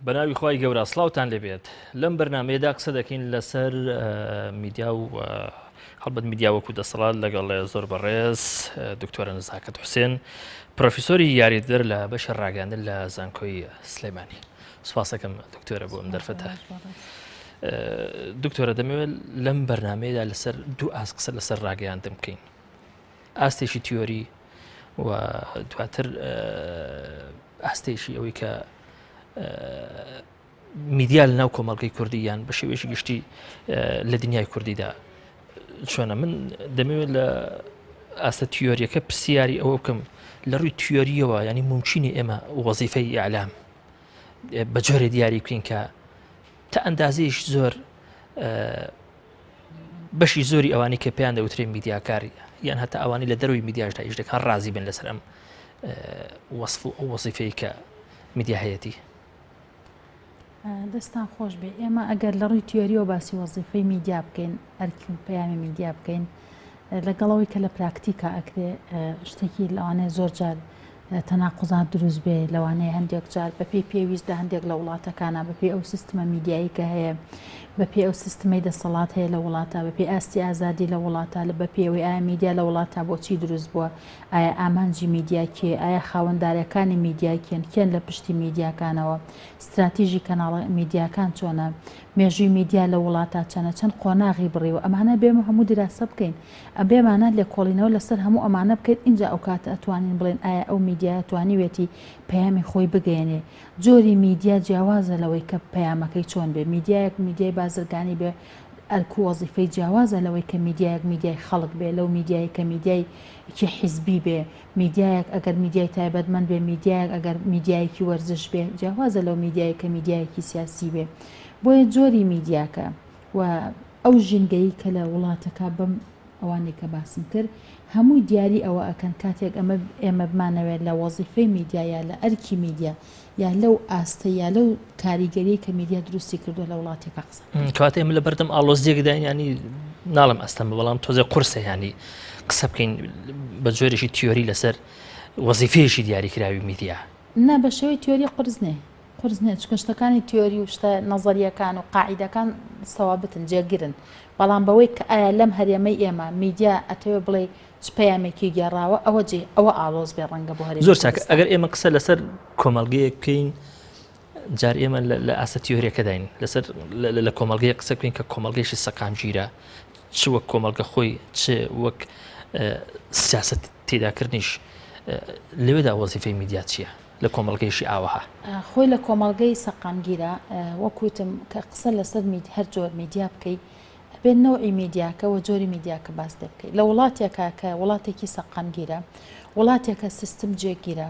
بەناوی خوای گەورە سڵاوتان لێبێت لەم بەرنمەیەدا قسە دەکەین لەسەر میدیا و هەڵبەت میدیا وەکو دەسەڵات لەگەڵ زۆر بەڕێز دکتۆرە نزاکەت حوسێن پرۆفیسۆری یاریدەر لە بەشی ڕاگەاندن لە زانکۆی سلێمانی سوپاسەکەم دکتۆرە بۆ ئەم دەرفەتە. دکتۆرە دەمەوێت لەم بەرنمەیەدا لەسەر دوو ئاست قسە لەسەر ڕاگەیاندن بکەین ئاستێکی تیۆری و دواتر ئاستێکی ئەوەی کە میدیا لە ناو کۆمەڵگەی کوردی یان بە شێوەیەکی گشتی لە دنیای کوردیدا چۆنە من دەمەوێت لە ئاستە تیۆریەکە پرسیاری ئەوە بکەم لە ڕووی تیۆریەوە ینی ممکنی ئێمە وەزیفەی ئیعلام بە جۆرێ دیاری بکەین کە تا ئەندازەیش زۆر بەشی زۆری ئەوانەی کە پێیان دەوترێن میدیاکار یان هەتا ئەوانەی لە دەروی میدیاشدا ئیش دەکەن ڕازی بن لەسەر ئەم وەصف و ئەو وەزیفەی کە میدیا هەیەتی. دەستان خۆش بێ ئێمە ئەگەر لە ڕووی تیۆریەوە باسی وەزیفەی میدیا بکەین ئەرکی و پەیامی میدیا بکەین لەگەڵەوەی کە لە پراکتیکا ئەکرێ شتێکی لەوانەیە زۆر جار تەناقوزات دروست بێ، لەوانەیە هەندێک جار بەپێی پێویست لە هەندێک لە وڵاتەکانا بەپێی ئەو سیستمە میدیایی کە هەیە، بەپێی ئەو سیستمەی دەسەڵات هەیە لە وڵاتا، بەپێی ئاستی ئازادی لە وڵاتا، بەپێی ئەوەی ئایا میدیا لە وڵاتا بۆچی دروست بووە، ئایا ئامانجی میدیا کێیە، ئایا خاوەندارەکانی میدیا کێن، کێن لە پشتی میدیاکانەوە، ستراتیژی کەناڵە میدیاکان چۆنە، مێژووی میدیا لە وڵاتا چەنە، چەند قۆناغی بڕیوە، ئەمانە بێمە هەموو دیراسە بکەین. ئەبێ مانا لێکۆڵینەوە لەسەر هەموو ئەمانە بکەین ئینجا ئەوکاتە ئەتوانین بڵێین ئایا ئەو میدیایە توانیوێتی پەیامی خۆی بگەیەنێ جۆری میدیا جیاوازە لەوەی کە پەیامەکەی چۆن بێ میدیایەک میدیای بازرگانی بێ ئەرک و وەزیفەی جیاوازە لەوەی کە میدیایەک میدیای خەڵک بێ لەو میدیای کە میدیایەکی حیزبی بێ میدیایەک ئەگەر میدیای تایبەتمەند بێ میدیایەک ئەگەر میدیایەکی وەرزش بێ جیاوازە لەو میدیای کە میدیایەکی سیاسی بێ بۆیە جۆری میدیاکە و ئەو ژینگەی کە لە وڵاتەکە بەم ئەوانەی کە باسم کرد هەمووی دیاری ئەوە ئەکەن کاتێک ئەمە ئێمە بمانەوێت لە وەزیفەی میدیا یا لە ئەرکی میدیا یا لەو ئاستە یا لەو کاریگەریەی کە میدیا دروستی کردووە لە وڵاتێکا قسە بکەین. کەواتە ئێمە لە بەردەم ئاڵۆزییەکداین یانی ناڵێم ئەستەمە بەڵام تۆزێ قورسە یانی قسە بکەین بە جۆرێکی تیۆری لەسەر وەزیفەیەکی دیاریکراوی میدیا. نا بە شێوەی تیۆری قورس نییە. قورس نیە چونکە شتەکانی تیۆری و شتە نەزەریەکان و قاعیدەکان سەوابتن جێگرن بەڵام بەوەی کە ئایا لەم هەرێمەی ئێمە میدیا ئەتەوێ بڵێی چ پەیامێکی گێڕاوە ئەوە جێ ئەوە ئاڵۆز بێ ڕەنگە بۆ هەرێمی زۆر چاک کوردستان. ئەگەر ئێمە قسە لەسەر کۆمەڵگەیەک بکەین جار ئێمە لە ئاستە تیۆریەکەداین لەسەر لە کۆمەڵگەیەک قسە بکەین کە کۆمەڵگەیەکی سەقامگیرە چ وەک کۆمەڵگە خۆی چ وەک سیاسەت تێداکردنیش لەوێدا وەزیفەی میدیا چییە؟ لە کۆمەڵگەیەکی ئاوەها. خۆی لە کۆمەڵگەی سەقامگیرا وەک وتم کە قسە لەسەر مید هەر جۆر میدیا بکەی ئەبێ نەوعی میدیاکە و جۆری میدیاکە باس لێ بکەی لە وڵاتێکا کە وڵاتێکی سەقامگیرە وڵاتێکە سیستم جێگیرە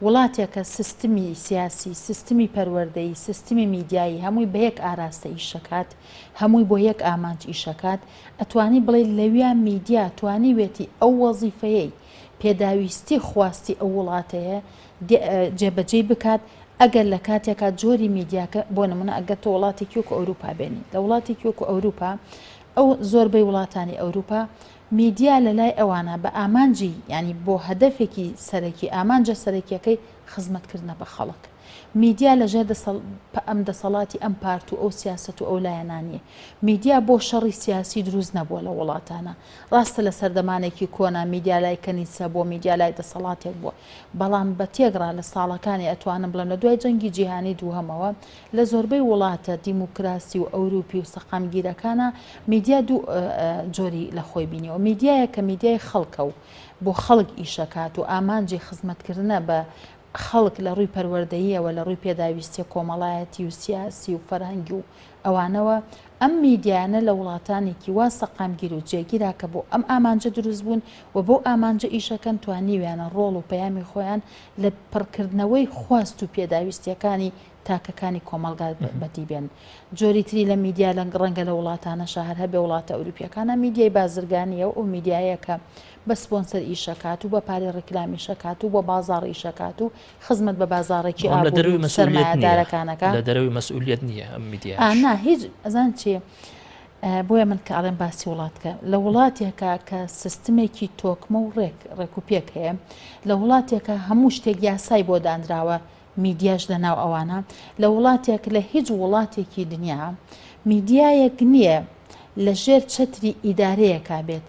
وڵاتێکە سیستمی سیاسی سیستمی پەروەردەیی سیستمی میدیایی هەمووی بە یەک ئاراستە ئیشەکات هەمووی بۆ یەک ئامانج ئیشەکات ئەتوانی بڵێ لەویا میدیا توانیوێتی ئەو وەزیفەیەی پێداویستی خواستی ئەو وڵاتەیە جێبەجێی بکات، ئەگەر لە کاتێکا جۆری میدیاکە بۆ نمونە ئەگەر تۆ وڵاتێکی وەکو ئەوروپا بێنی لە وڵاتێکی وەکو ئەوروپا ئەو زۆربەی وڵاتانی ئەوروپا میدیا لە لای ئەوانە بە ئامانجی ینی بۆ هەدەفێکی سەرەکی ئامانجە سەرەکیەکەی خزمەتکردنە بە خەڵک میدیا لە ژێر ئەم دەسەڵاتی ئەم پارت و ئەو سیاسەت و ئەو لایەنانە نییە میدیا بۆ شەڕی سیاسی دروست نەبووە لە وڵاتانە ڕاستە لە سەردەمانێکی کۆنا میدیا لای کەنیسە بووە، میدیا لای دەسەڵاتێک بووە، بەڵام بە تێکڕا لە ساڵەکانی ئەتوانم بڵێم لە دوای جەنگی جیهانی دووهەمەوە لە زۆربەی وڵاتە دیموکراسی و ئەوروپی و سەقامگیرەکانا میدیا دوو جۆری لە خۆی بینیوە، میدیایەک کە میدیای خەڵکە و بۆ خەڵک ئیشەکات و ئامانجی خزمەتکردنە بە خەڵک لە ڕووی پەروەردەییەوە لە ڕووی پێداویستیە کۆمەڵایەتی و سیاسی و فەرهەنگی و ئەوانەوە، ئەم میدیایانە لە وڵاتانێکی وا سەقامگیر و جێگیرا کە بۆ ئەم ئامانجە دروست بوون و بەو ئامانجە ئیشەکەن توانیویانە ڕۆڵ و پەیامی خۆیان لە پڕکردنەوەی خواست و پێداویستیەکانی تاکەکانی کۆمەڵگا بەدی بێن. جۆری تری لە میدیا لە ڕەنگە لە وڵاتانەشا هەر هەبێ وڵاتە ئەوروپیەکانا میدیای بازرگانیە و ئەو میدیایە کە بە سپۆنسەر ئیشەکات و بە پارەی ڕیکلام ئیشەکات و بۆ بازاڕ ئیشەکات و خزمەت بە بازاڕێکی بەڵام لە ئابووری دەرەوەی و مەسئولیەت نییە سەرمایەدارەکانەکا. لە دەرەوەی مەسئولیەت نییە ئەم ئا میدیایەش. نا هیچ ئەزان چی بۆیە من کە ئەڵێم باسی وڵات کە لە وڵاتێکا کە سیستمێکی تۆکمە و ڕێک ڕێک و پێک هەیە لە وڵاتێکا هەموو شتێک یاسای بۆ دانراوە. میدیاش لە ناو ئەوانە لە وڵاتێک لە هیچ وڵاتێکی دنیا میدیایەک نییە لە ژێر چەتری ئیدارەیەکا بێت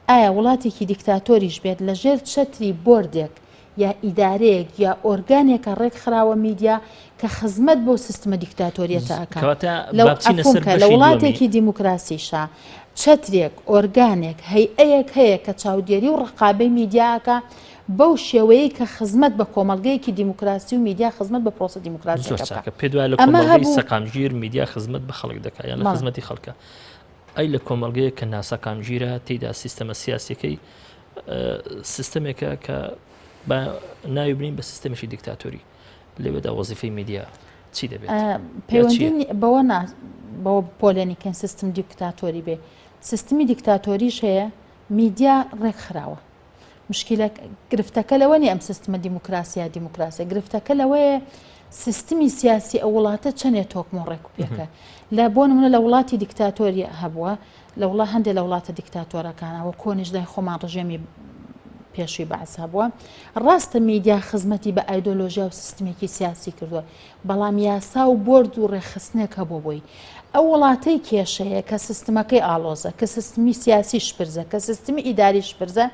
ئایا وڵاتێکی دیکتاتۆریش بێت لە ژێر چەتری بۆردێک یا ئیدارەیەک یا ئۆرگانێکە ڕێکخراوە میدیا کە خزمەت بەو سیستمە دیکتاتۆریەتە ئەکا. کەواتە لە با بچینە عەفوم سەر کە لە بەشی دووەمی. وڵاتێکی دیموکراسیشا چەترێک، ئۆرگانێک، هەیئەیەک هەیە کە چاودێری و ڕەقابەی میدیا ئەکا بەو شێوەیەی کە خزمەت بە کۆمەڵگەیەکی دیموکراسی و میدیا خزمەت بە پرۆسە زۆر دیموکراسیەکە بکا. چاکە. پێت وایە لە ئەمە کۆمەڵگەی هەبوو. سەقامگیر میدیا خزمەت بە خەڵک دەکا یان لە بەڵێ. خزمەتی خەڵکە؟ ئەی لە کۆمەڵگەیەک کە ناسەقامگیرە تێیدا سیستەمە سیاسیەکەی سیستەمێکە کە با ناوی بنین بە سیستەمێکی دیکتاتۆری لەوێدا وەزیفەی میدیا چی دەبێت؟ پەیوەندی بەوە نا بەوە پۆلێنیکەن سیستم دیکتاتۆری بێ سیستمی دیکتاتۆریش هەیە میدیا ڕێکخراوە مشکلە گرفتەکە لەوە نیە ئەم سیستمە دیموکراسیا دیموکراسە گرفتەکە لەوەیە سیستمی سیاسی ئەو وڵاتە چەندێ تۆکمە ڕێک و پێکە لە بۆ نمونە لە وڵاتی دیکتاتۆری هەبووە لە وڵا هەندێک لە وڵاتە دیکتاتۆرەکانەوە کۆنیش لای خۆمان ڕژێمی پێشووی بەعس هەبووە ڕاستە میدیا خزمەتی بە ئایدۆلۆژیا و سیستمێکی سیاسی کردووە بەڵام یاسا و بۆرد و ڕێکخستنێک هەبوو بۆی ئەو وڵاتەی کێشەیە کە سیستمەکەی ئاڵۆزە، کە سیستمی سیاسی شپرزە، کە سیستمی ئیداری شپرزە،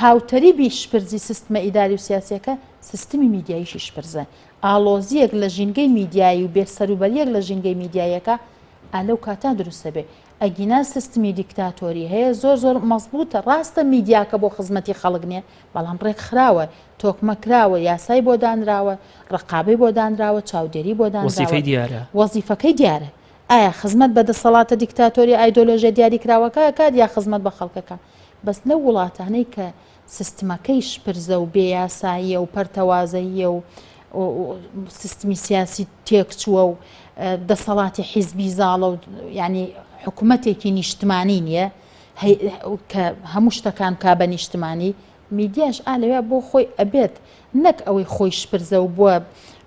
هاوتەریبی شپرزی سیستمە ئیداری و سیاسیەکە، سیستمی میدیاییشی شپرزە. ئاڵۆزییەک لە ژینگەی میدیایی و بێسەروبەرییەک لە ژینگەی میدیاییەکە ئا لەو کاتە دروست دەبێ. ئەگینا سیستمی دیکتاتۆری هەیە زۆر زۆر مەزبووتە، ڕاستە میدیاکە بۆ خزمەتی خەڵک نییە، بەڵام ڕێکخراوە، تۆکمە کراوە، یاسای بۆ دانراوە، ڕەقابەی بۆ دانراوە، چاودێری بۆ دانراوە. وەزیفەی دیارە. وەزیفەکەی دیارە. ئایا خزمەت بە دەسەڵاتە دیکتاتۆریە ئایدۆلۆژیە دیاریکراوەکە ئەکات یا خزمەت بە خەڵکەکە؟ بەس لەو وڵاتانەی کە سیستمەکەی شپرزە و بێ یاساییە و پەرتەوازەییە و سیستمی سیاسی تێکچووە و دەسەڵاتی حیزبی زاڵە و یعنی حکومەتێکی نیشتمانی نییە کە هەموو شتەکان بکا بە نیشتمانی میدیاش ئا لەوێ بۆ خۆی ئەبێت نەک ئەوەی خۆی شپرزە و بووە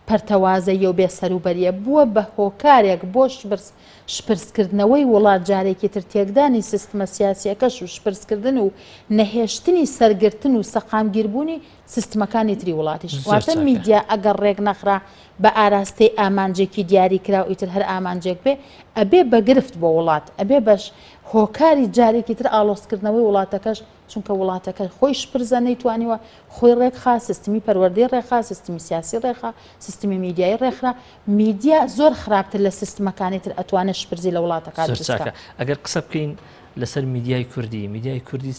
پەرتەوازەییە و بێ سەروبەریە بووە بە هۆکارێک بۆ شپرز شپرزکردنەوەی وڵات جارێکی تر تێکدانی سیستمە سیاسیەکەش و شپرزکردن و نەهێشتنی سەرگرتن و سەقامگیربوونی سیستمەکانی تری وڵاتیش زۆر واتە چاکە. میدیا ئەگەر ڕێک نەخرا بە ئاراستەی ئامانجێکی دیاری کراو ئیتر هەر ئامانجێک بێ ئەبێ بە گرفت بۆ وڵات ئەبێ بەش هۆکاری جارێکی تر ئاڵۆزکردنەوەی وڵاتەکەش چونکە وڵاتەکە خۆی شپرزە نەیتوانیوە خۆی ڕێکخا، سیستمی پەروەردەی ڕێکخا، سیستمی سیاسی ڕێکخا، سیستمی میدیایی ڕێکخرا، میدیا زۆر خراپتر لە سیستمەکانی تر ئەتوانێت شپرزی لە وڵاتەکە زۆر دروست کا. چاکە ئەگەر قسە بکەین لەسەر میدیای کوردی، میدیای کوردی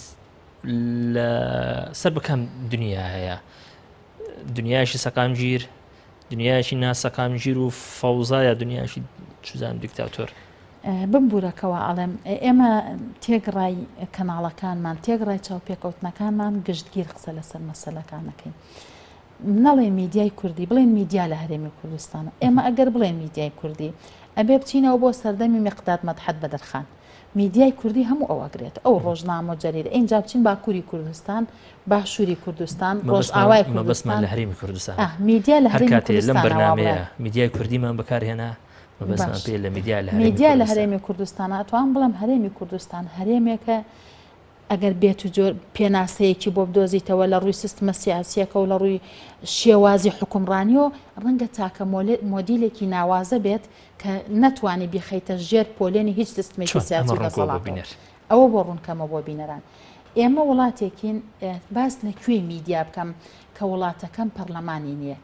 لە سەر بە کام دنیا هەیە؟ دنیایەکی سەقامگیر، دنیایەکی ناسەقامگیر و فەوزایە دنیایەکی چزانم دیکتاتۆر؟ بمبورە کەوا ئەڵێم ئێمە تێگڕای کەناڵەکانمان تێگڕای چاوپێکەوتنەکانمان گشتگیر قسە لەسەر مەسەلەکان نەکەین نەڵێ میدیای کوردی بڵێن میدیا لە هەرێمی کوردستان ئێمە ئەگەر بڵێن میدیای کوردی ئەبێ بچینەوە بۆ سەردەمی مقداد مەدحەت بەدرخان میدیای کوردی هەموو ئەو ئەگرێت ئەو ڕۆژنامە و جەریدە ئینجا بچین باکووری کوردستان باشووری کوردستان ڕۆژئاوای مەبەستمان لە هەرێمی کوردستان میدیا لە هەر هەرێمی کاتێ لەم کوردستان بەرنامەیە میدیای کوردیمان بەکارهێنا مەبەستمان باش. پێ لە میدیا لە هەرێمی میدیا لە کوردستان. هەرێمی کوردستان ئەتوانم بڵێم هەرێمی کوردستان هەرێمێکە ئەگەر بێت و جۆر پێناسەیەکی بۆ بدۆزیتەوە لە ڕووی سیستمە سیاسیەکە و لە ڕووی شێوازی حوکمڕانیەوە ڕەنگە تاکە مۆدیلێکی ناوازە بێت کە نەتوانی بیخەیتە ژێر پۆلێنی هیچ سیستمێکی چۆن؟ ئەمە سیاسی و ڕوونکەوە بۆ دەسەڵاتەوە. بینەر. ئەوە بۆ ڕوونکەمە بۆ بینەران. ئێمە وڵاتێکین باس لە کوێی میدیا بکەم کە وڵاتەکەم پەرلەمانی نییە.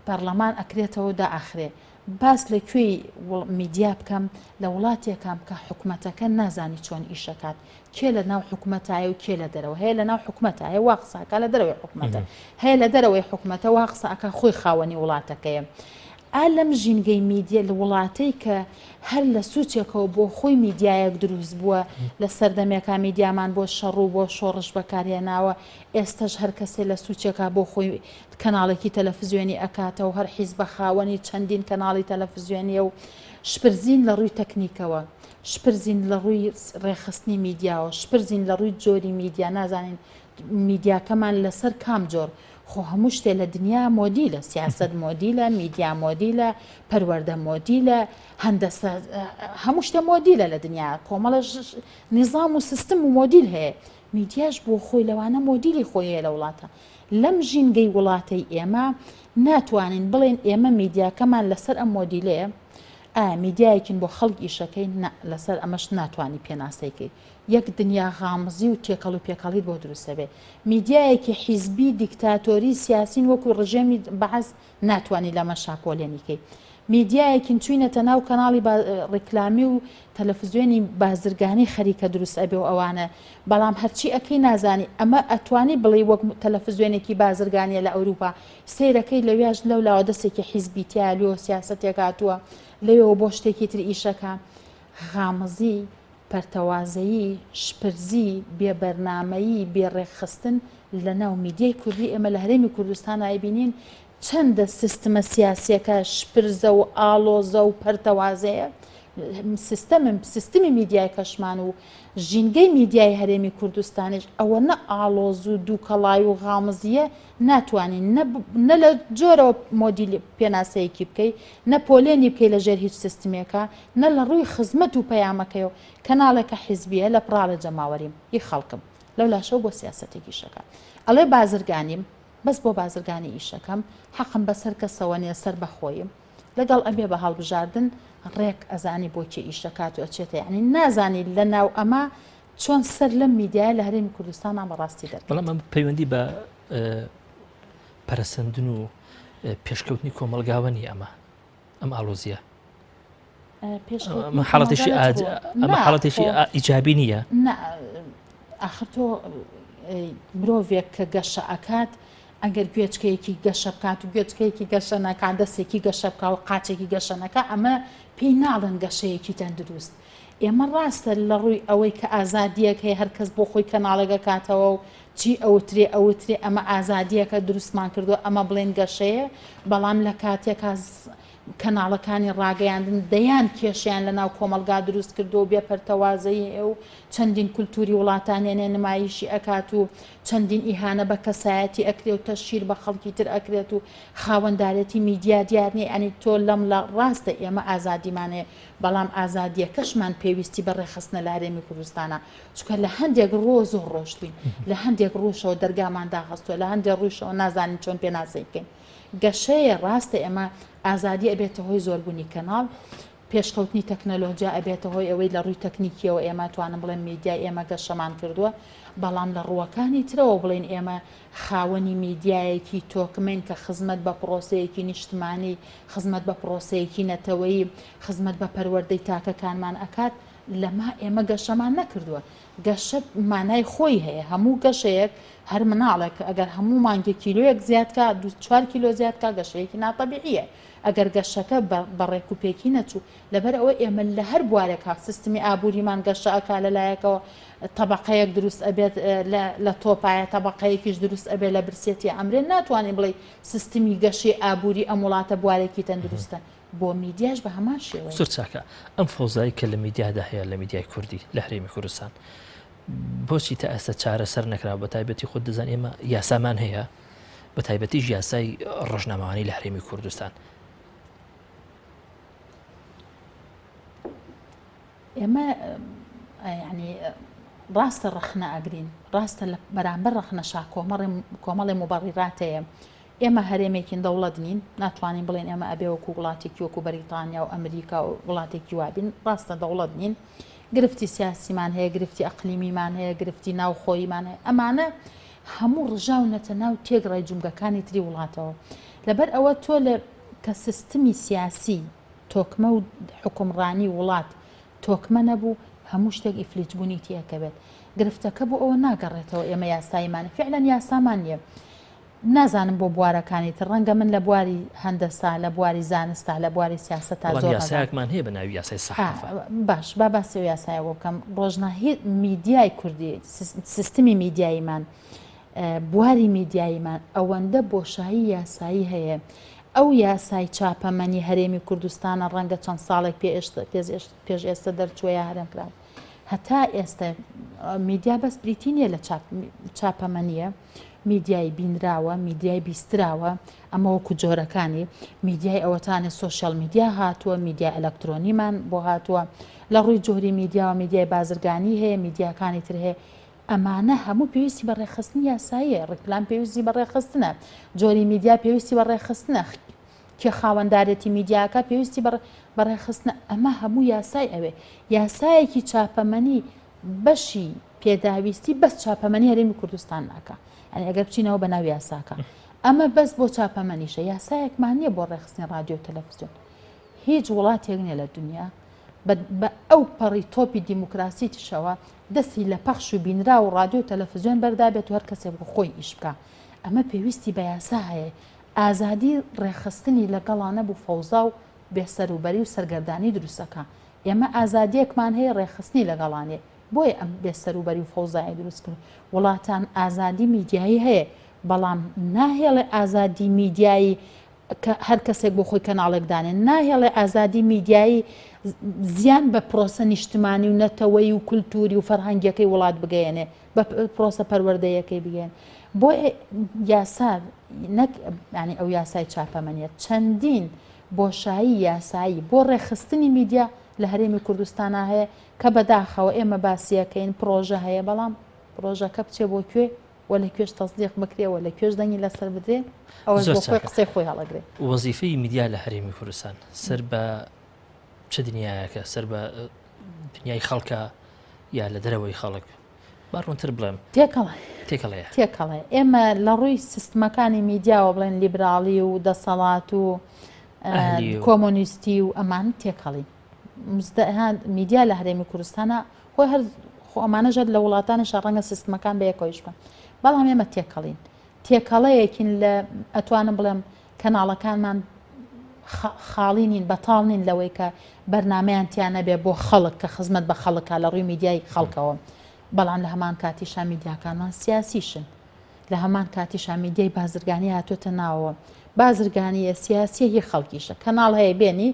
پەڕلەمان ئەکرێتەوەو دائەخرێ. باس لە کوێی میدیا بکەم لە وڵاتێکام کە حکومەتەکە نازانی چۆن ئیشەکات کێ لە ناو حکومەتایە و کێ لە دەرەوە هەیە لە ناو حکومەتە هەیە وا قسە ئەکا لە دەرەوەی حکومەتە هەیە لە دەرەوەی حکومەتە وا قسە ئەکا خۆی خاوەنی وڵاتەکەیە ئا لەم ژینگەی میدیە لە وڵاتەی کە هەر لە سوچێکەوە بۆ خۆی میدیایەک دروست بووە لە سەردەمێکا میدیامان بۆ شەڕ و بۆ شۆڕش بەکارهێناوە ئێستەش هەر کەسێ لە سوچێکا بۆ خۆی کەناڵێکی تەلەفزیۆنی ئەکاتەوە هەر حیزبە خاوەنی چەندین کەناڵی تەلەفزیۆنیە و شپرزین لە ڕووی تەکنیکەوە شپرزین لە ڕووی ڕێکخستنی میدیاوە شپرزین لە ڕووی جۆری میدیا نازانین میدیاکەمان لەسەر کام جۆر خۆ هەموو شتێ لە دنیا مۆدیلە سیاسەت مۆدیلە میدیا مۆدیلە پەروەردە مۆدیلە هەندەسە هەموو شتێ مۆدیلە لە دنیا کۆمەڵە نیزام و سیستم و مۆدیل هەیە میدیاش بۆ خۆی لەوانە مۆدیلی خۆی هەیە لە وڵاتە. لەم ژینگەی وڵاتەی ئێمە ناتوانین بڵێین ئێمە میدیاکەمان لەسەر ئەم مۆدیلەیە، ئایا میدیایەکین بۆ خەڵک ئیشەکەین؟ نا، لەسەر ئەمەش ناتوانی پێناسەی کەی. یەک دنیا غامزی و تێکەڵ و پێکەڵیت بۆ دروست ئەبێ. میدیایەکی حیزبی دیکتاتۆری سیاسین وەکو ڕژێمی بەعس ناتوانی لەمەشا پۆلێنی کەی. میدیایەکین چوینەتە ناو کەناڵی ڕیکلامی و تەلەفزیۆنی بازرگانی خەریکە دروست ئەبێ و ئەوانە بەڵام هەرچی ئەکەی نازانی ئەمە ئەتوانی بڵێی وەک تەلەفزیۆنێکی بازرگانیە لە ئەوروپا سەیرەکەی لەویاش لەولاوە دەستێکی حیزبی تیایە لۆ سیاسەتێک هاتووە لەوێوە بۆ شتێکی تر ئیشەکە غامزی پەرتەوازەیی، شپرزی، بێ بەرنامەیی، بێ ڕێکخستن لە ناو میدیای کوردی ئێمە لە هەرێمی کوردستانا ئەیبینین چەندە سیستمە سیاسیەکە شپرزە و ئاڵۆزە و پەرتەوازەیە سیستەمم سیستمی میدیایکەشمان و ژینگەی میدیای هەرێمی کوردستانیش ئەوەنە ئاڵۆز و دووکەڵای و غامزیە ناتوانی نە لە جۆرەوە مۆدیل پێناسەیەکی بکەی نە پۆلێنی بکەی لە ژێر هیچ سیستمێکە نە لە ڕووی خزمەت و پەیامەکەیەوە کەناڵێکە حیزبیە لە پڕاڵێ جەماوەریم ئی خەڵکم لەو لاشەوە بۆ سیاسەتێک ئیشەکە ئەڵێ بازرگانیم بەس بۆ بازرگانی ئیشەکەم حەقم بەسەر کەسەوە نیە سەر بەخۆیم لەگەڵ ئەبێ بە هەڵبژاردن ڕێک ئەزانی بۆ کێ ئیشەکات و ئەچێتە یعنی نازانی لە ناو ئەمە چۆن سەر لەم میدیایە لە هەرێمی کوردستانا بەڕاستی دەرکەوت. بەڵام ئەم پەیوەندی بە پەرەسەندن و پێشکەوتنی کۆمەڵگاوە نییە ئەمە ئەم ئاڵۆزیە ئەمە حاڵەتێکی ئەمە حاڵەتێکی ئیجابی نییە ئاخر تۆ مرۆڤێک کە گەشە ئەکات ئەگەر گوێچکەیەکی گەشە بکات و گوێچکەیەکی گەشە نەکات دەستێکی گەشە بکە و قاچێکی گەشە نەکە ئەمە پێی ناڵێن گەشەیەکی تەندروست ئێمە ڕاستە لە ڕووی ئەوەی کە ئازادیەک هەیە هەرکەس بۆ خۆی کەناڵێک ئەکاتەوە و چی ئەوترێ ئەوترێ ئەمە ئازادیەکە دروستمان کردووە ئەمە بڵێن گەشەیە بەڵام لە کاتێکا کەناڵەکانی ڕاگەیاندن دەیان کێشەیان لە ناو کۆمەڵگا دروست کردووە و بێ پەرتەوازەیی هەیە و چەندین کولتوری وڵاتانێنێ نمایشی ئەکات و چەندین ئیهانە بە کەسایەتی ئەکرێ و تەشهیر بە خەڵکی تر ئەکرێت و خاوەندارێتی میدیا دیار نییە یانی تۆ لەم لە ڕاستە ئێمە ئازادیمان هەیە بەڵام ئازادییەکەشمان پێویستی بە ڕێکخستنە لە هەرێمی کوردستانا، چونکە لە هەندێک ڕووە زۆر ڕۆشتووین، لە هەندێک ڕووشەوە دەرگامان داخستووە، لە هەندێک ڕوویشەوە نازانین چۆن پێناسەی بکەین. گەشەیە، ڕاستە ئێمە ئازادی ئەبێتە هۆی زۆربوونی کەناڵ، پێشکەوتنی تەکنەلۆجیا ئەبێتە هۆی ئەوەی لە ڕووی تەکنیکییەوە ئێمە توانم بڵێم میدیای ئێمە گەشەمان کردووە، بەڵام لە ڕووەکانی ترەوە بڵێین ئێمە خاوەنی میدیایەکی تۆکمەین کە خزمەت بە پڕۆسەیەکی نیشتمانی، خزمەت بە پڕۆسەیەکی نەتەوەیی، خزمەت بە پەروەردەی تاکەکانمان ئەکات، لەمە ئێمە گەشەمان نەکردووە. گەشە مانای خۆی هەیە، هەموو گەشەیەک، هەر مناڵێک ئەگەر هەموو مانگێک کیلۆیەک زیاد کا، دوو چوار کیلۆ زیاد کا، گەشەیەکی ناتەبیعییە. ئەگەر گەشەکە بە ڕێکوپێکی نەچوو، لەبەر ئەوە ئێمە لە هەر بوارێکا سیستمی ئابووریمان گەشە ئەکا لە لایەکەوە تەبەقەیەک دروست ئەبێت لە تۆپایە تەبەقەیەکیش دروست ئەبێت لە برسێتی ئەمرێ ناتوانین بڵێ سیستمی گەشەی ئابووری ئەم وڵاتە بوارێکی تەندروستە بۆ میدیاش بە هەمان شێوەیە. زۆر چاکە ئەم فەوزای کە لە میدیادا هەیە لە میدیای کوردی لە هەرێمی کوردستان بۆچی تا ئێستا چارەسەر نەکرا بە تایبەتی خۆت دەزان ئێمە یاسامان هەیە بە تایبەتیش یاسای ڕۆژنامەوانی لە هەرێمی کوردستان ئێمە یعنی ڕاستە ڕەخنە ئەگرین ڕاستە لە بەرامبەر ڕەخنەشا کۆمەڵێ موبەڕیرات هەیە ئێمە هەرێمێکین دەوڵەت نین ناتوانین بڵێن ئێمە ئەبێ وەکو وڵاتێکی وەکو بەریتانیا و ئەمریکا و وڵاتێکی وابین ڕاستە دەوڵەت نین گرفتی سیاسیمان هەیە گرفتی ئەقلیمیمان هەیە گرفتی ناوخۆییمان هەیە ئەمانە هەموو ڕژاونەتە ناو تێگڕای جومگەکانی تری وڵاتەوە لەبەر ئەوە تۆ لە کە سیستمی سیاسی تۆکمە و حوکمڕانی وڵات تۆکمە نەبوو هەموو شتێک ئیفلیجبوونی تێکەوێت گرفتەکە بۆ ئەوە ناگەڕێتەوە ئێمە یاساییمان فعلەن یاسامان نییە نازانم بۆ بوارەکانی تر ڕەنگە من لە بواری هەندەسا لە بواری زانستا لە بواری سیاسەتا بەڵام زۆر نەزانم. یاسایەکمان هەیە بە ناوی یاسای سەحافە. باش با باسی ئەو یاسایە بۆ بکەم ڕۆژنا میدیای کوردی سیستمی میدیاییمان بواری میدیاییمان ئەوەندە بۆشایی یاسایی هەیە ئەو یاسای چاپەمەنی هەرێمی کوردستانە ڕەنگە چەند ساڵێک پێش ئێستا دەرچووە یا هەرێم کرا هەتا ئێستا میدیا بەس بریتی نییە لە چاپەمەنیە میدیای بینراوە میدیای بیستراوە ئەمە وەکو جۆرەکانی میدیای ئەوەتانێ سۆشیال میدیا هاتووە میدیا ئەلکترۆنیمان بۆ هاتووە لە ڕووی جۆری میدیاوە میدیای بازرگانی هەیە میدیاکانی تر هەیە. ئەمانە هەموو پێویستی بە ڕێکخستنی یاساییە، ڕیکلام پێویستی بە ڕێکخستنە، جۆری میدیا پێویستی بە ڕێکخستنە، کێ خاوەندارێتی میدیاکە پێویستی بە ڕێکخستنە، ئەمە هەموو یاسای ئەوێ. یاسایەکی چاپەمەنی بەشی پێداویستی بەس چاپەمەنی هەرێمی کوردستان ناکا. یانی ئەگەر بچینەوە بە ناو یاساکە ئەمە بەس بۆ چاپەمەنیشە، یاسایەکمان نییە بۆ ڕێکخستنی ڕادیۆ و تەلەفزیۆن. هیچ وڵاتێک نییە لە دنیا بە ئەو پەڕی تۆپی دیموکراسیتشەوە دەستی لە پەخش و بینراو و ڕادیۆ و تەلەفزیۆن بەردابێت و هەر کەسێک بۆ خۆی ئیش بکا. ئەمە پێویستی بە یاسا هەیە. ئازادی ڕێکخستنی لەگەڵا نەبوو فەوزا و بێسەروبەری و سەرگەردانی دروست ئەکا. ئێمە ئازادیەکمان هەیە ڕێکخستنی لەگەڵا نیە. بۆیە ئەم بێسەروبەری و فەوزایە دروست کرد. وڵاتان ئازادی میدیایی هەیە بەڵام ناهێڵێ ئازادی میدیایی کە هەر کەسێک بۆ خۆی کەناڵێک دانێ، ناهێڵێ ئازادی میدیایی زیان بە پرۆسە نیشتمانی و نەتەوەیی و کولتووری و فەرهەنگیەکەی وڵات بگەیەنێ، بە پرۆسە پەروەردەیەکەی بگەیەن. بۆیە یاسا نەک یانی ئەو یاسای چاپەمەنیە، چەندین بۆشایی یاسایی بۆ ڕێکخستنی میدیا لە هەرێمی کوردستانا هەیە کە بەداخەوە ئێمە باسیەکەین پرۆژە هەیە بەڵام پرۆژەکە بچێ بۆ کوێ و لە کوێش تەسدیق بکرێ و لە کوێش دەنگی لەسەر بدرێ ئەوەش بۆ خۆی قسەی خۆی هەڵەگرێ. وەزیفەی میدیا لە هەرێمی کوردستان سەر بە چ دنیایەکە؟ سەر بە دنیای خەڵکە یا لە دەرەوەی خەڵک؟ با ڕوونتر بڵێم. تێکەڵە. تێکەڵەیە. تێکەڵەیە. ئێمە لە ڕووی سیستمەکانی میدیاوە بڵێن لیبراڵی و دەسەڵات و کۆمۆنیستی و ئەمان تێکەڵین. میدیا لە هەرێمی کوردستانە خۆی هەر خۆ ئەمانەش هەر لە وڵاتانیشا ڕەنگە سیستمەکان بەیەکەوەیش بن بەڵام ئێمە تێکەڵین تێکەڵەیەکین لە ئەتوانم بڵێم کەناڵەکانمان خاڵی نین بەتاڵ نین لەوەی کە بەرنمەیان تیا نەبێ بۆ خەڵک کە خزمەت بە خەڵکە لە ڕووی میدیای خەڵکەوە بەڵام لە هەمان کاتیشا میدیاکانمان سیاسیشن لە هەمان کاتیشا میدیای بازرگانی هاتۆتە ناوەوە بازرگانیە سیاسیە هی خەڵکیشە کەناڵ هەیە بێنی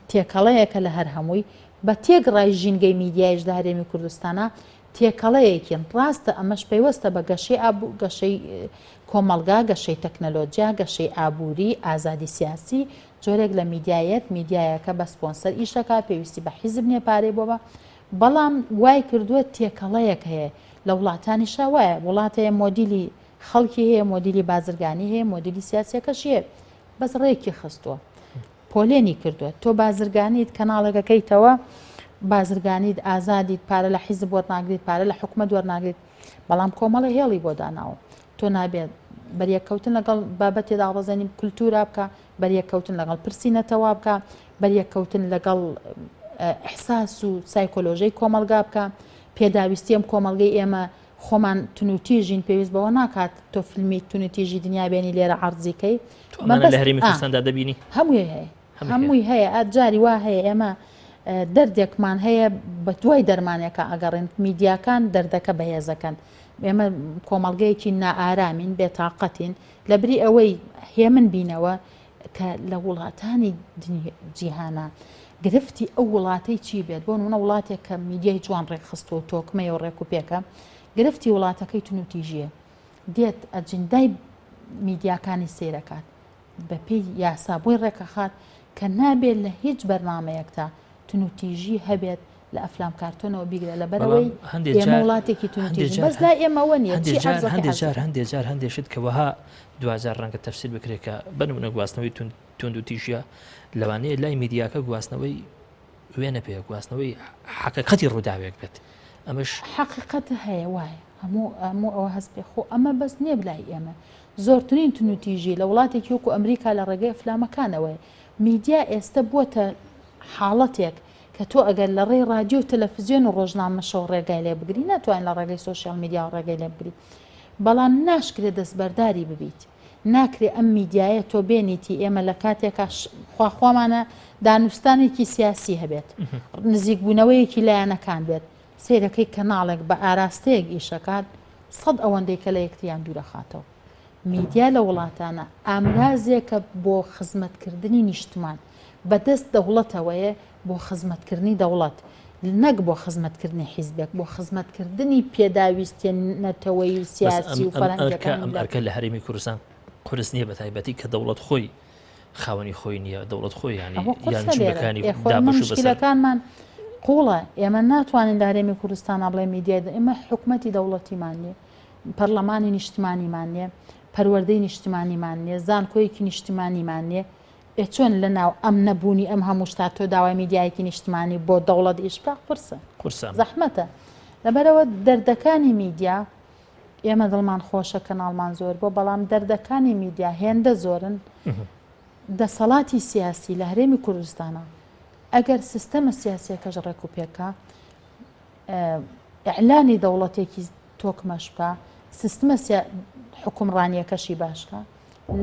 تێکەڵەیەکە لە هەر هەمووی، بە تێکڕای ژینگەی میدیایش لە هەرێمی کوردستانا تێکەڵەیەکین، ڕاستە ئەمەش پەیوەستە بە گەشەی ئابو گەشەی کۆمەڵگا، گەشەی تەکنەلۆجیا، گەشەی ئابووری، ئازادی سیاسی، جۆرێک لە میدیایەت، میدیایەکە بە سپۆنسەر ئیش دەکات، پێویستی بە حیزب نییە پارەی بۆ بە، بەڵام وای کردووە تێکەڵەیەک هەیە، لە وڵاتانیشا وایە، وڵات هەیە مۆدیلی خەڵکی هەیە، مۆدیلی بازرگانی هەیە، مۆدیلی سیاسیەکەشی هەیە، بەس ڕێکی خستووە. پۆلێنی کردووە تۆ بازرگانیت کەناڵێک ئەکەیتەوە بازرگانیت ئازادیت پارە لە حیزب وەرناگریت پارە لە حکومەت وەرناگریت بەڵام کۆمەڵی هێڵی بۆ داناوە تۆ نابێت بەریەککەوتن لەگەڵ بابەتی دابەزێنی کولتورا بکە بەریەککەوتن لەگەڵ پرسی نەتەوا بکە بەریەککەوتن لەگەڵ ئەحساس و سایکۆلۆژەی کۆمەلگا بکە پێداویستیم کۆمەلگەی ئێمە خۆمان تونوتیژین پێویست بەوە ناکات تۆ فیلمی تونوتیژی دنیا بێنی لێرە عەرزی کەی تۆ ئەمانە لە هەرێمی کوردستاندا دەبینی؟ هەمووی هەیە هەمووی هەیە جاری وا هەیە ئێمە دەردێکمان هەیە بە دوای دەرمانێکە ئەگەڕێن میدیاکان دەردەکە بەهێزەکەن ئێمە کۆمەڵگەیەکی نائارامین بێتاقەتین لەبری ئەوەی هێمن بینەوە کە لە وڵاتانی جیهانا گرفتی ئەو وڵاتەی چی بێت بۆ نمونە وڵاتێک کە میدیای جوان ڕێکخستووە و تۆکمەیە و ڕێک و پێکە گرفتی وڵاتەکەی تونوتیژیە دێت ئەجندای میدیاکانی سەیرەکات بەپێی یاسا بۆی ڕێکەخات کە نابێت لە هیچ بەرنمەیەکتا تونوتیژی هەبێت لە ئەفلام کارتۆنەوە بیگرە لەبەرەوەی ئێمە وڵاتێکی تونوتیژین بەس لای ئێمەوە نییە چی عەرزەکەی هەندێک جار هەندێک جار هەندێک شت کە وەها دواجار ڕەنگە تەفسیر بکرێت کە بە نمونە گواستنەوەی توندوتیژیە لەوانەیە لای میدیاکە گواستنەوەی وێنە پێ گواستنەوەی حەقیقەتی ڕووداوێک بێت ئەمەش حەقیقەت هەیە وایە هەموو هەموو ئەوە هەست پێ خۆ ئەمە بەس نییە لای ئێمە زۆرترین تونوتیژی لە وڵاتێکی وەکو ئەمریکا لە ڕێگەی ئەفلامەکانەوەیە میدیا ئێستە بووەتە حاڵەتێک کە تۆ ئەگەر لە ڕێی ڕادیۆ و تەلەفزیۆن و ڕۆژنامەشەوە ڕێگای لێ بگری ناتوانین لە ڕێگەی سۆشیال میدیاوە ڕێگەی لێ بگری بەڵام ناشکرێ دەستبەرداری ببیت ناکرێ ئەم میدیایە تۆ بێنیتی ئێمە لە کاتێکا خواخوامانە دانوستانێکی سیاسی هەبێت نزیکبوونەوەیەکی لایەنەکان بێت سەیرەکەی کەناڵێک بە ئاراستەیەک ئیشەکات سەد ئەوەندەی کە لە یەکتریان دوورەخاتەوە میدیا لە وڵاتانە ئامرازێکە بۆ خزمەتکردنی نیشتمان، بەدەست دەوڵەتەوەیە بۆ خزمەتکردنی دەوڵەت، نەک بۆ خزمەتکردنی حیزبێک، بۆ خزمەتکردنی پێداویستیە نەتەوەیی و بەس سیاسی و ئەم ئەرکە فەرهەنگیەکانی ئەم میللەت. ئەرکە لە هەرێمی کوردستان قورس نییە بە تایبەتی کە دەوڵەت خۆی خاوەنی خۆی نییە دەوڵەت خۆی یانی ئەوە یان قورسە لێرە جومگەکانی ئێ خۆ ئێمە دابەش و بەسەر مشکلەکانمان. قوڵە ئێمە ناتوانین لە هەرێمی کوردستانا بڵێ میدیای ئێمە حکومەتی دەوڵەتیمان نییە پەرلەمانی نیشتمانیمان نییە پەروەردەی نیشتمانیمان نییە زانکۆیەکی نیشتمانیمان نییە ئێ چۆن لە ناو ئەم نەبوونی ئەم هەموو شتا تۆ داوای میدیایەکی نیشتمانی بۆ دەوڵەت ئیش بکە قورسە قورسە زەحمەتە لەبەرەوە دەردەکانی میدیا ئێمە دڵمان خۆشە کەناڵمان زۆر بۆ بەڵام دەردەکانی میدیا هێندە زۆرن دەسەڵاتی سیاسی لە هەرێمی کوردستانە ئەگەر سیستەمە سیاسیەکەش ڕێک و پێکە ئیعلانی دەوڵەتێکی تۆکمەش بکە سیستمە حکومڕانیەکەشی باشکە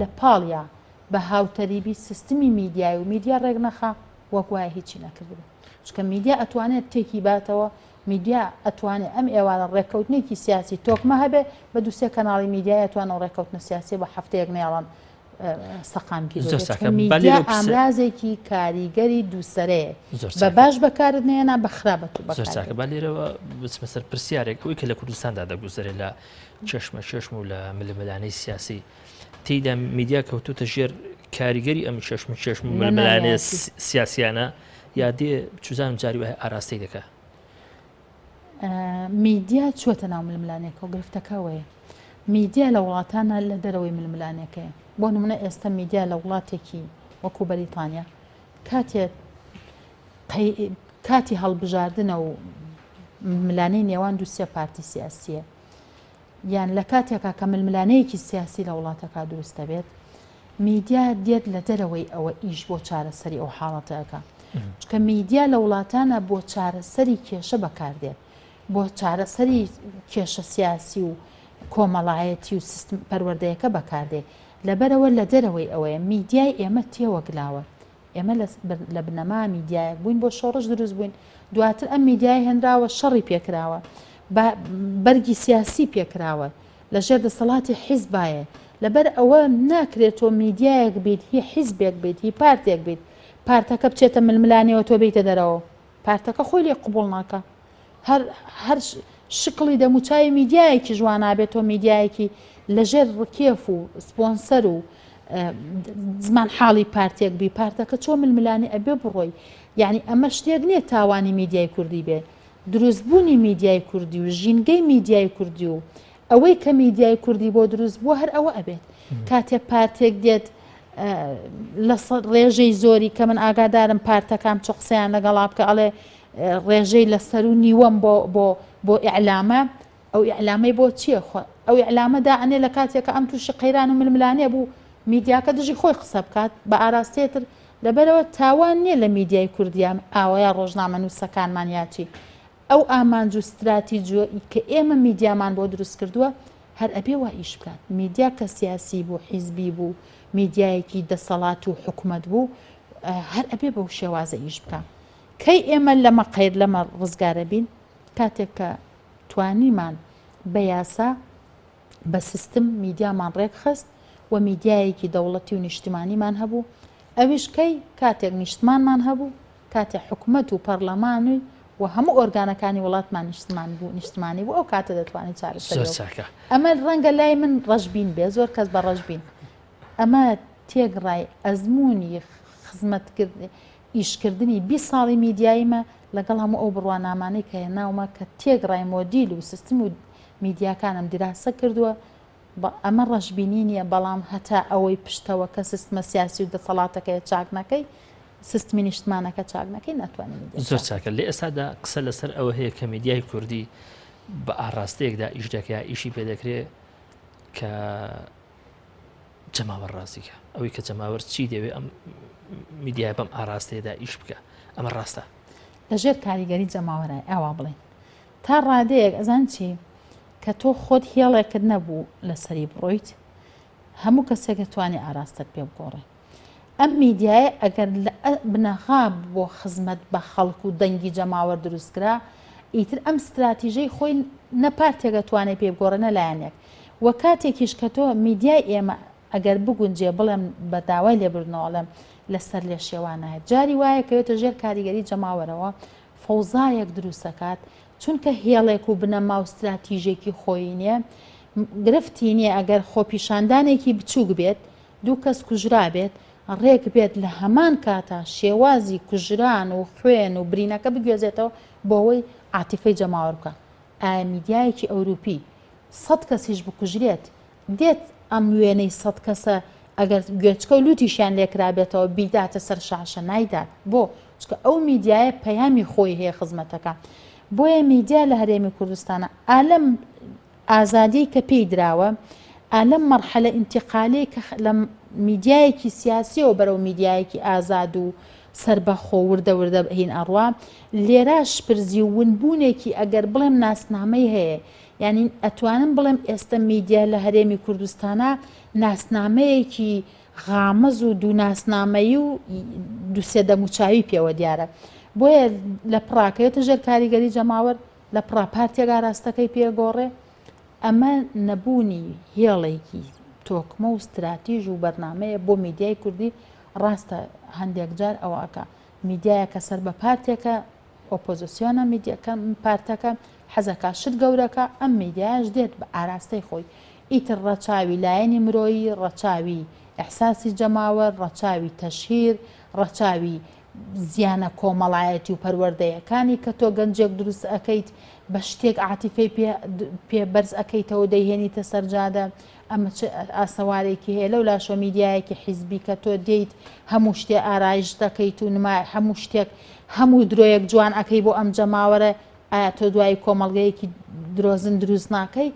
لە پاڵیا بە هاوتەریبی سیستمی میدیای و میدیا ڕێک نەخا وەک وایە هیچی نەکردبێ چونکە میدیا ئەتوانێت تێکی باتەوە میدیا ئەتوانێت ئەم ئێوارە ڕێککەوتنێکی سیاسی تۆکمە هەبێ بە دوسێ کەناڵی میدیای ئەتوانەوە ڕێککەوتنە سیاسی بە هەفتەیەک نێڵان سەقامگیر زۆر چاکە. میدیا با لێرەوە پرسیار- ئامرازێکی کاریگەری دووسەرەیە زۆر بە چاکە. باش بەکارت نەیەنا بە خراپە تو زۆر بەکار چاکە با لێرەوە بچمە سەر پرسیارێک ئەوەی کە لە کوردستاندا دەگوزەرێ لە چێشمە چێشم و لە ململانەی سیاسی تێیدا میدیا کەوتوتە ژێر کاریگەری ئەم چێشم چێشم و لە ململانێ ناویەتی. سیاسیانە یا دێ چزانم جاری وایە ئاراستەی دەکا میدیا چووەتە ناو ململانێکەوە گرفتەکە ئەوەیە میدیا لە وڵاتانە لە دەرەوەی ململانێکەیە بۆ نمونە ئێستا میدیا لە وڵاتێکی وەکو بەریتانیا کاتێک کاتی هەڵبژاردنە و ملانەی نێوان دووسێ پارتی سیاسیە یان لە کاتێکا کە ململانێیەکی سیاسی لە وڵاتەکە دروست دەبێت، میدیا دێت لە دەرەوەی ئەوە ئیش بۆ چارەسەری ئەو حاڵەتە ئەکا. چونکە میدیا لە وڵاتانە بۆ چارەسەری کێشە بەکاردێت، بۆ چارەسەری کێشە سیاسی و کۆمەڵایەتی و سیستم پەروەردەیەکە بەکاردێ. لەبەرئەوە لە دەرەوەی ئەوەیە میدیای ئێمە تێوەگلاوە. ئێمە لە بنەما میدیایەک بووین بۆ شۆڕش دروست بووین، دواتر ئەم میدیایە هێنراوە شەڕی پێکراوە، بەرگی سیاسی پێکراوە، لە ژێر دەسەڵاتی حیزبایە، لەبەر ئەوە ناکرێت تۆ میدیایەک بیت هی حیزبێک بیت هی پارتێک بیت، پارتەکە بچێتە ململانێوە تۆ بێیتە دەرەوە، پارتەکە خۆی لێ قبوڵ ناکا. هەر هەر شکڵی دەموچاوی میدیایەکیش وا نابێت تۆ میدیایەکی لەژێر ڕکێف و سپۆنسەر و زمان حاڵی پارتێک بی پارتەکە چۆ ململانی ئەبێ بڕۆی یعنی ئەمە شتێک نییە تاوانی میدیای کوردی بێ دروستبوونی میدیای کوردی و ژینگەی میدیای کوردی و ئەوەی کە میدیای کوردی بۆ دروست بووە هەر ئەوە ئەبێت کاتێ پارتێک دێت لە ڕێژەی زۆری کە من ئاگادارم پارتەکان چ قسەیان لەگەڵا بکە ئەڵێ ڕێژەی لە سەرو نیوەم بۆ بۆ بۆ ئیعلامە ئەو ئیعلامەی بۆ چییە خۆ ئەو ئیعلامە دائەنێ لە کاتێکە ئەم تووشی قەیران و ململانێ بوو میدیاکە دژی خۆی قسە بکات بە ئاراستەیە تر لەبەرەوە تاوان نییە لە میدیای کوردیان ئاوەیا ڕۆژنامەنووسەکانمان یاچی ئەو ئامانج و ستراتیجیە کە ئێمە میدیامان بۆ دروست کردووە هەر ئەبێ وا ئیش بکات میدیا کە سیاسی بوو حیزبی بوو میدیایەکی دەسەڵات و حکومەت بوو هەر ئەبێ بەو شێوازە ئیش بکە کەی ئێمە لەمە قەیر لەمە ڕزگارەبین؟ کاتێک کە توانیمان بە یاسا، بە سیستم میدیامان ڕێکخست و میدیایەکی دەوڵەتی و نیشتمانیمان هەبوو، ئەویش کەی؟ کاتێک نیشتمانمان هەبوو، کاتێک حکومەت و پەڕلەمان و هەموو ئۆرگانەکانی وڵاتمان نیشتمان بوو، نیشتمانی بوو، ئەو کاتە دەتوانین چارەسەری زۆر ئەو چاکە. ئەمە ڕەنگە لای من ڕەشبین بێ، زۆر کەس بە ڕەشبین. ئەمە تێکڕای ئەزموونی خزمەتکردن ئیشکردنی 20 ساڵی میدیاییمە لەگەڵ هەموو ئەو بڕوانامانەی کە هێناومە کە تێکڕای مۆدیل و سیستم و میدیاکانم دیراسە کردووە ئەمە ڕەشبینی نییە بەڵام هەتا ئەوەی پشتەوە کە سیستمە سیاسی و دەسەڵاتەکەی چاک نەکەی سیستمی نیشتمانەکە چاک نەکەی ناتوانانی میدیا زۆر چاکە لە ئێستادا قسە لەسەر ئەوە هەیە کە میدیای کوردی بە ئاراستەیەکدا ئیش دەکە ئیشی پێ دەکرێت کە جەماوەر ڕازی کە ئەوەی کە جەماوەر چی دەوێ ئەم میدیای بەم ئاراستەیەدا ئیش بکە ئەمە ڕاستە لەژێر کاریگەری جەماوەرای ئاوا بڵێن تا ڕادەیەک ئەزان چی کە تۆ خۆت هێڵێکت نەبوو لەسەری بڕۆیت هەموو کەسێک توانی ئاراستەت پێ بگۆڕێ ئەم میدیایە ئەگەر لە بنەغا بۆ خزمەت بە خەڵک و دەنگی جەماوەر دروست کرا، ئیتر ئەم ستراتیژەی خۆی نە پارتێک ئەتوانێ پێی بگۆڕێ نە لایەنێک. وە کاتێکیش کە تۆ میدیای ئێمە ئەگەر بگونجێ بڵێم بە داوای لێبوردنەوە ئەڵێم لە سەرلێشێوانایە. جاری وایە کەوێتە ژێر کاریگەری جەماوەرەوە فەوزایەک دروست ئەکات چونکە هێڵێک و بنەما و ستراتیژێکی خۆیی نیە گرفتی نیە ئەگەر خۆپیشاندانێکی بچوک بێت دوو کەس کوژرابێت. ڕێک بێت لە هەمان کاتا شێوازی کوژران و خوێن و برینەکە بگوێزێتەوە بۆ ئەوەی عاتیفەی جەماوەر بکا. ئایا میدیایەکی ئەوروپی سەت کەسیش بکوژرێت دێت ئەم وێنەی سەت کەسە ئەگەر گوێچکە و لوتیشیان لێکرابێتەوە بیداتە سەر شاشە؟ نایدات. بۆ؟ چونکە ئەو میدیایە پەیامی خۆی هەیە خزمەتەکە. بۆیە میدیا لە هەرێمی کوردستانە ئالەم ئازادیەی کە پێی دراوە، ئا لەم مەرحەلە ئینتیقالیەی کە لە میدیایەکی سیاسیەوە بەرەو میدیایەکی ئازاد و سەربەخۆ وردە وردە هین ئەڕوا، لێرا شپرزی و ونبوونێکی ئەگەر بڵێم ناسنامەی هەیە، یانی ئەتوانم بڵێم ئێستە میدیا لە هەرێمی کوردستانا ناسنامەیەکی غامز و دوو ناسنامەیی و دوو سێ دەموچاوی پێوە دیارە. بۆیە لە پڕا کەوێتە ژێر کاریگەری جەماوەر، لە پڕا پارتێک ئاراستەکەی پێ گۆڕێ، ئەمە نەبوونی هێڵێکی تۆکمە و ستراتیژ و بەرنامەیە بۆ میدیای کوردی، ڕاستە هەندێک جار ئەوە ئەکا میدیایەکە سەر بە پارتێکە ئۆپۆزسیۆنە میدیەکە پارتەکە حەزەکا شت گەورەکە ئەم میدیایش دێت بە ئاراستەی خۆی ئیتر ڕەچاوی لایەنی مرۆیی ڕەچاوی ئیحساسی جەماوەر ڕەچاوی تەشهیر ڕەچاوی زیانە کۆمەڵایەتی و پەروەردەیەکانی کە تۆ گەنجێک دروست ئەکەیت بە شتێک عاتیفەی پێ پێ بەرز ئەکەیتەوە دەیهێنیتە سەر جادە ئەمە چ ئاسەوارێکی هەیە لەو لاشۆ میدیایەکی حیزبی کە تۆ دێیت هەموو شتێ ئارایش دەکەیت و نما هەموو شتێک هەموو درۆیەک جوان ئەکەی بۆ ئەم جەماوەرە ئایا تۆ دوایی کۆمەڵگەیەکی درۆزن دروست ناکەی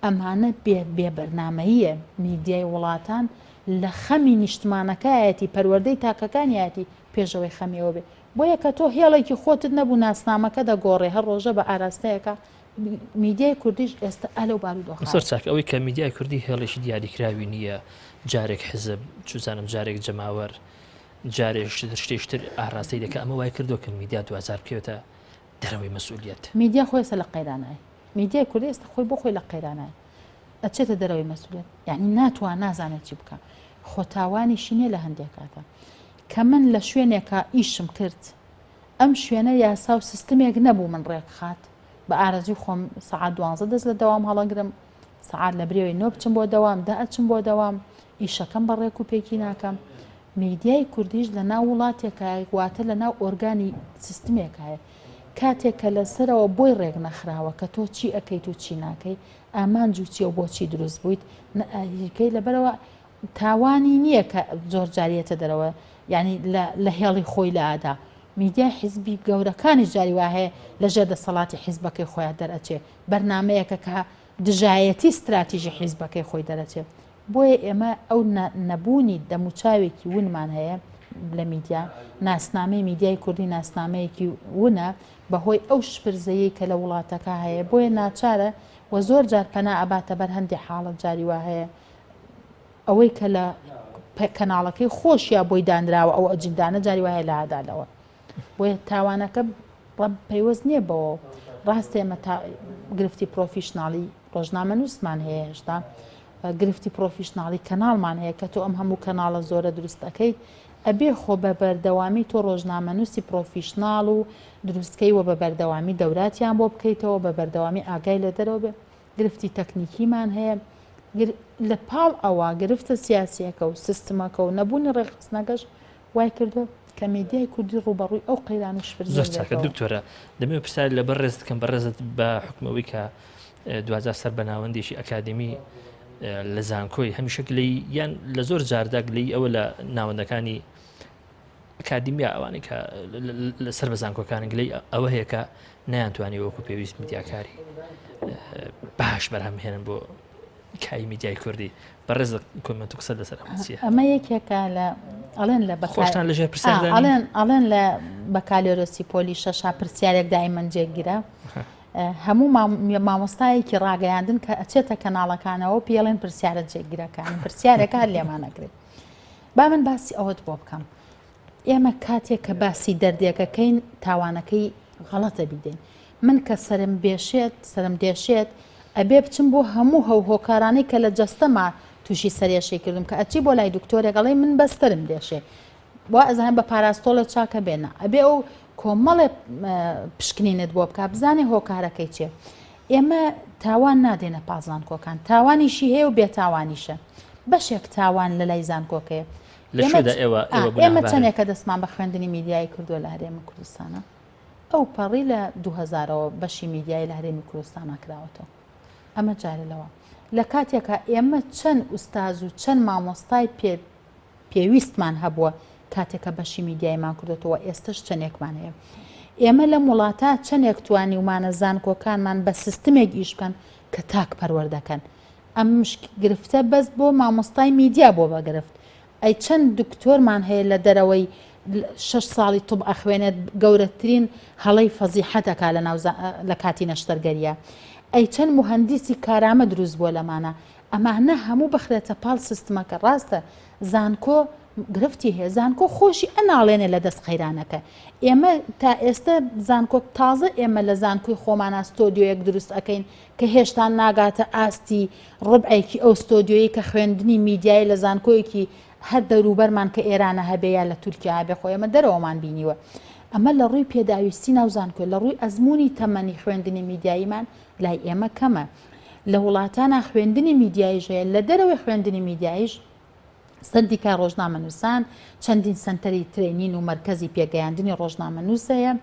ئەمانە بێ بێ بەرنامەییە میدیای وڵاتان لە خەمی نیشتمانەکایەتی پەروەردەی تاکەکانیایەتی پێش ئەوەی خەمی ئەوە بێ بۆیە کە تۆ هێڵێکی خۆتت نەبوو ناسنامەکە دەگۆڕێ هەر ڕۆژە بە ئاراستەیەکا میدیای کوردیش ئێستا ئا لەو بارودۆخایە. زۆر چاک ئەوەی کە میدیای کوردی هێڵێکی دیاریکراوی نییە جارێک حزب چوزانم جارێک جەماوەر جارێک شتێکی تر ئاراستەی دەکا ئەمە وای کردووە کە میدیا دواجار بکەوێتە دەرەوەی مەسئولیەت. میدیا خۆی ئێستا لە قەیرانایە. میدیای کوردی ئێستا خۆی بۆ خۆی لە قەیرانایە ئەچێتە دەرەوەی مەسئولیەت یعنی ناتوان نازانێت چی بکە خۆ تاوانیشی نییە لە هەندێک کاتە کە من لە شوێنێکا ئیشم کرد ئەم شوێنە یاسا و سیستمێک نەبوو من ڕێکخات بە ئارەزوی خۆم سەعات دوانزە دەست لە دەوام هەڵەگرم سەعات لە برێوی نۆ بچم بۆ دەوام دە ئەچم بۆ دەوام ئیشەکەم بە ڕێک و پێکی ناکەم میدیای کوردیش لە ناو وڵاتێکایە واتە لە ناو ئۆرگانی سیستمێکایە کاتێک کە لە سەرەوە بۆی ڕێک نەخراوە کە تۆ چی ئەکەیت و چی ناکەی، ئامانج و چیە و بۆچی دروست بوویت، کەی لەبەرئەوە تاوانی نییە کە زۆر جار یەتە دەرەوە یانی لە هێڵی خۆی لادا. میدیای حیزبی گەورەکانیش جاری وا هەیە لە ژێر دەسەڵاتی حیزبەکەی خۆیان دەرئەچێ، بەرنامەیەکە کە دژایەتی ستراتیژی حیزبەکەی خۆی دەرەچێ. بۆیە ئێمە ئەو نەبوونی دەموچاوێکی ونمان هەیە لە میدیا، ناسنامەی میدیای کوردی ناسنامەیەکی ونە بەهۆی ئەو شپرزەیەی کە لە وڵاتەکە هەیە، بۆیە ناچارە و زۆر جار پەنا ئەباتە بەر هەندێ حاڵەت جاری وا هەیە ئەوەی کە لە کەناڵەکەی خۆشیا بۆی دانراوە ئەو ئەجندانە جاری وایە لادا لەوە بۆیە تاوانەکە پەیوەست نییە بەوە ڕاستە ئێمە تا گرفتی پرۆفیشناڵی ڕۆژنامەنووسمان هەیە هێشتا گرفتی پرۆفیشناڵی کەناڵمان هەیە کە تۆ ئەم هەموو کەناڵە زۆرە دروست ئەەکەیت ئەبێ خۆ بە بەردەوامی تۆ ڕۆژنامەنووسی پرۆفیشناڵ و دروستکەی و بە بەردەوامی دەوراتیان بۆ بکەیتەوە بە بەردەوامی ئاگای لە دەرەوە بێ گرفتی تەکنیکیمان هەیە لە پاڵ ئەوە گرفتە سیاسیەکە و سیستمەکە و نەبوونی ڕێکخستنەکەش وای کردووە کە میدیای کوردی ڕووبەڕووی ئەو قەیران و شپرزەیە زۆر چاکە دکتۆرە دەمەوێت پرسیار لە بەڕێزت بکەم بەڕێزت بە حوکمەوەی کە دواجار سەر بە ناوەندێکی ئەکادمی لە زانکۆی هەمیشە گلەی یان لە زۆر جاردا گلەی ئەوە لە ناوەندەکانی ئەکادیمیا ئەوانەی کە لەسەر بە زانکۆکان گلەی ئەوە هەیە کە نەیانتوانی وەکو پێویست میدیاکاری باش بەرهەم هێنن بۆ کای میدیای کوردی بەڕێز comment و قسە لەسەر ئەمە چییە؟ ئەمە یەکێکە لە ئەڵێن لە خۆشتان لەژێر پرسیاردا ئەڵێن ئەڵێن لە بەکالۆرۆسی پۆلی شەشا پرسیارێک دایمەن جێگیرە هەموو مامۆستایەکی ڕاگەیاندن کە ئەچێتە کەناڵەکانەوە پێڵێن پرسیارە جێگیرەکان پرسیارەکە هەر لێمانەکرێت با من باسی ئەوەت بۆ بکەم ئێمە کاتێک کە باسی دەردێکەکەین تاوانەکەی غەڵەتە بیدەین من کە سەرم بێشێت سەرم دێشێت ئەبێ بچم بۆ هەموو هەو هۆکارانەی کە لە جەستەما تووشی سەرێشەی کردم کە ئەچی بۆ لای دکتۆرێک ئەڵێ من بەس سەرم دێشێ وا ئەزانم بە پاراستۆڵە چاکە بێنە ئەبێ ئەو کۆمەڵێ پشکنینت بۆ بکە بزانێ هۆکارەکەی چیە ئێمە تاوان نادێنە پاڵ زانکۆکان تاوانیشی هەیە و بێتاوانیشە بەشێک تاوان لە لای زانکۆکەیە. لە کوێدا ئێوە ئێوە ئێمە چەندێکە دەستمان بە خوێندنی میدیایی کردووە لە هەرێمی کوردستانە ئەو پەڕی لە 2000ەوە بەشی میدیایی لە هەرێمی کوردستانە کراوەتەوە ئەمە جارە لەوە لە کاتێکا ئێمە چەند ئوستاز و چەند مامۆستای پێ پێویستمان هەبووە کاتێک کە بەشی میدیاییمان کردۆتەوە ئێستەش چەندێکمان هەیە ئێمە لەم وڵاتە چەندێک توانیومانە زانکۆکانمان بە سیستمێک ئیش بکەن کە تاک پەروەردەکەن ئەم گرفتە بەس بۆ مامۆستای میدیا بۆ بە گرفت ئەی چەند دکتۆرمان هەیە لە دەرەوەی شەش ساڵی طب ئەخوێنێت گەورەترین هەڵەی فەزیحەت ئەکا لە ناو لە کاتی نەشتەرگەریە ئەی چەند موهەندیسی کارامە دروست بووە لەمانە ئەمانە هەموو بخرێتە پاڵ سیستمەکە ڕاستە زانکۆ گرفتی هەیە زانکۆ خۆشی ئەناڵێنێ لە دەست قەیرانەکە ئێمە تا ئێستا زانکۆ تازە ئێمە لە زانکۆی خۆمانە ستۆدیۆیەک دروست ئەەکەین کە هێشتا ناگاتە ئاستی ڕوبعێکی ئەو ستۆدیۆیەی کە خوێندنی میدیایی لە زانکۆیەکی هەر دەوروبەرمان کە ئێرانە هەبێ یا لە تورکیا هەبێ خۆ ئێمە دەرەوەمان بینیوە ئەمە لە ڕووی پێداویستی ناو زانکۆ لە ڕووی ئەزموونی تەمەنی خوێندنی میدیاییمان لای ئێمە کەمە لە وڵاتانا خوێندنی میدیاییش هەیە لە دەرەوەی خوێندنی میدیاییش سەندیکای ڕۆژنامەنووسان، چەندین سەنتەری training و مەرکەزی پێگەیاندنی ڕۆژنامەنووس هەیە.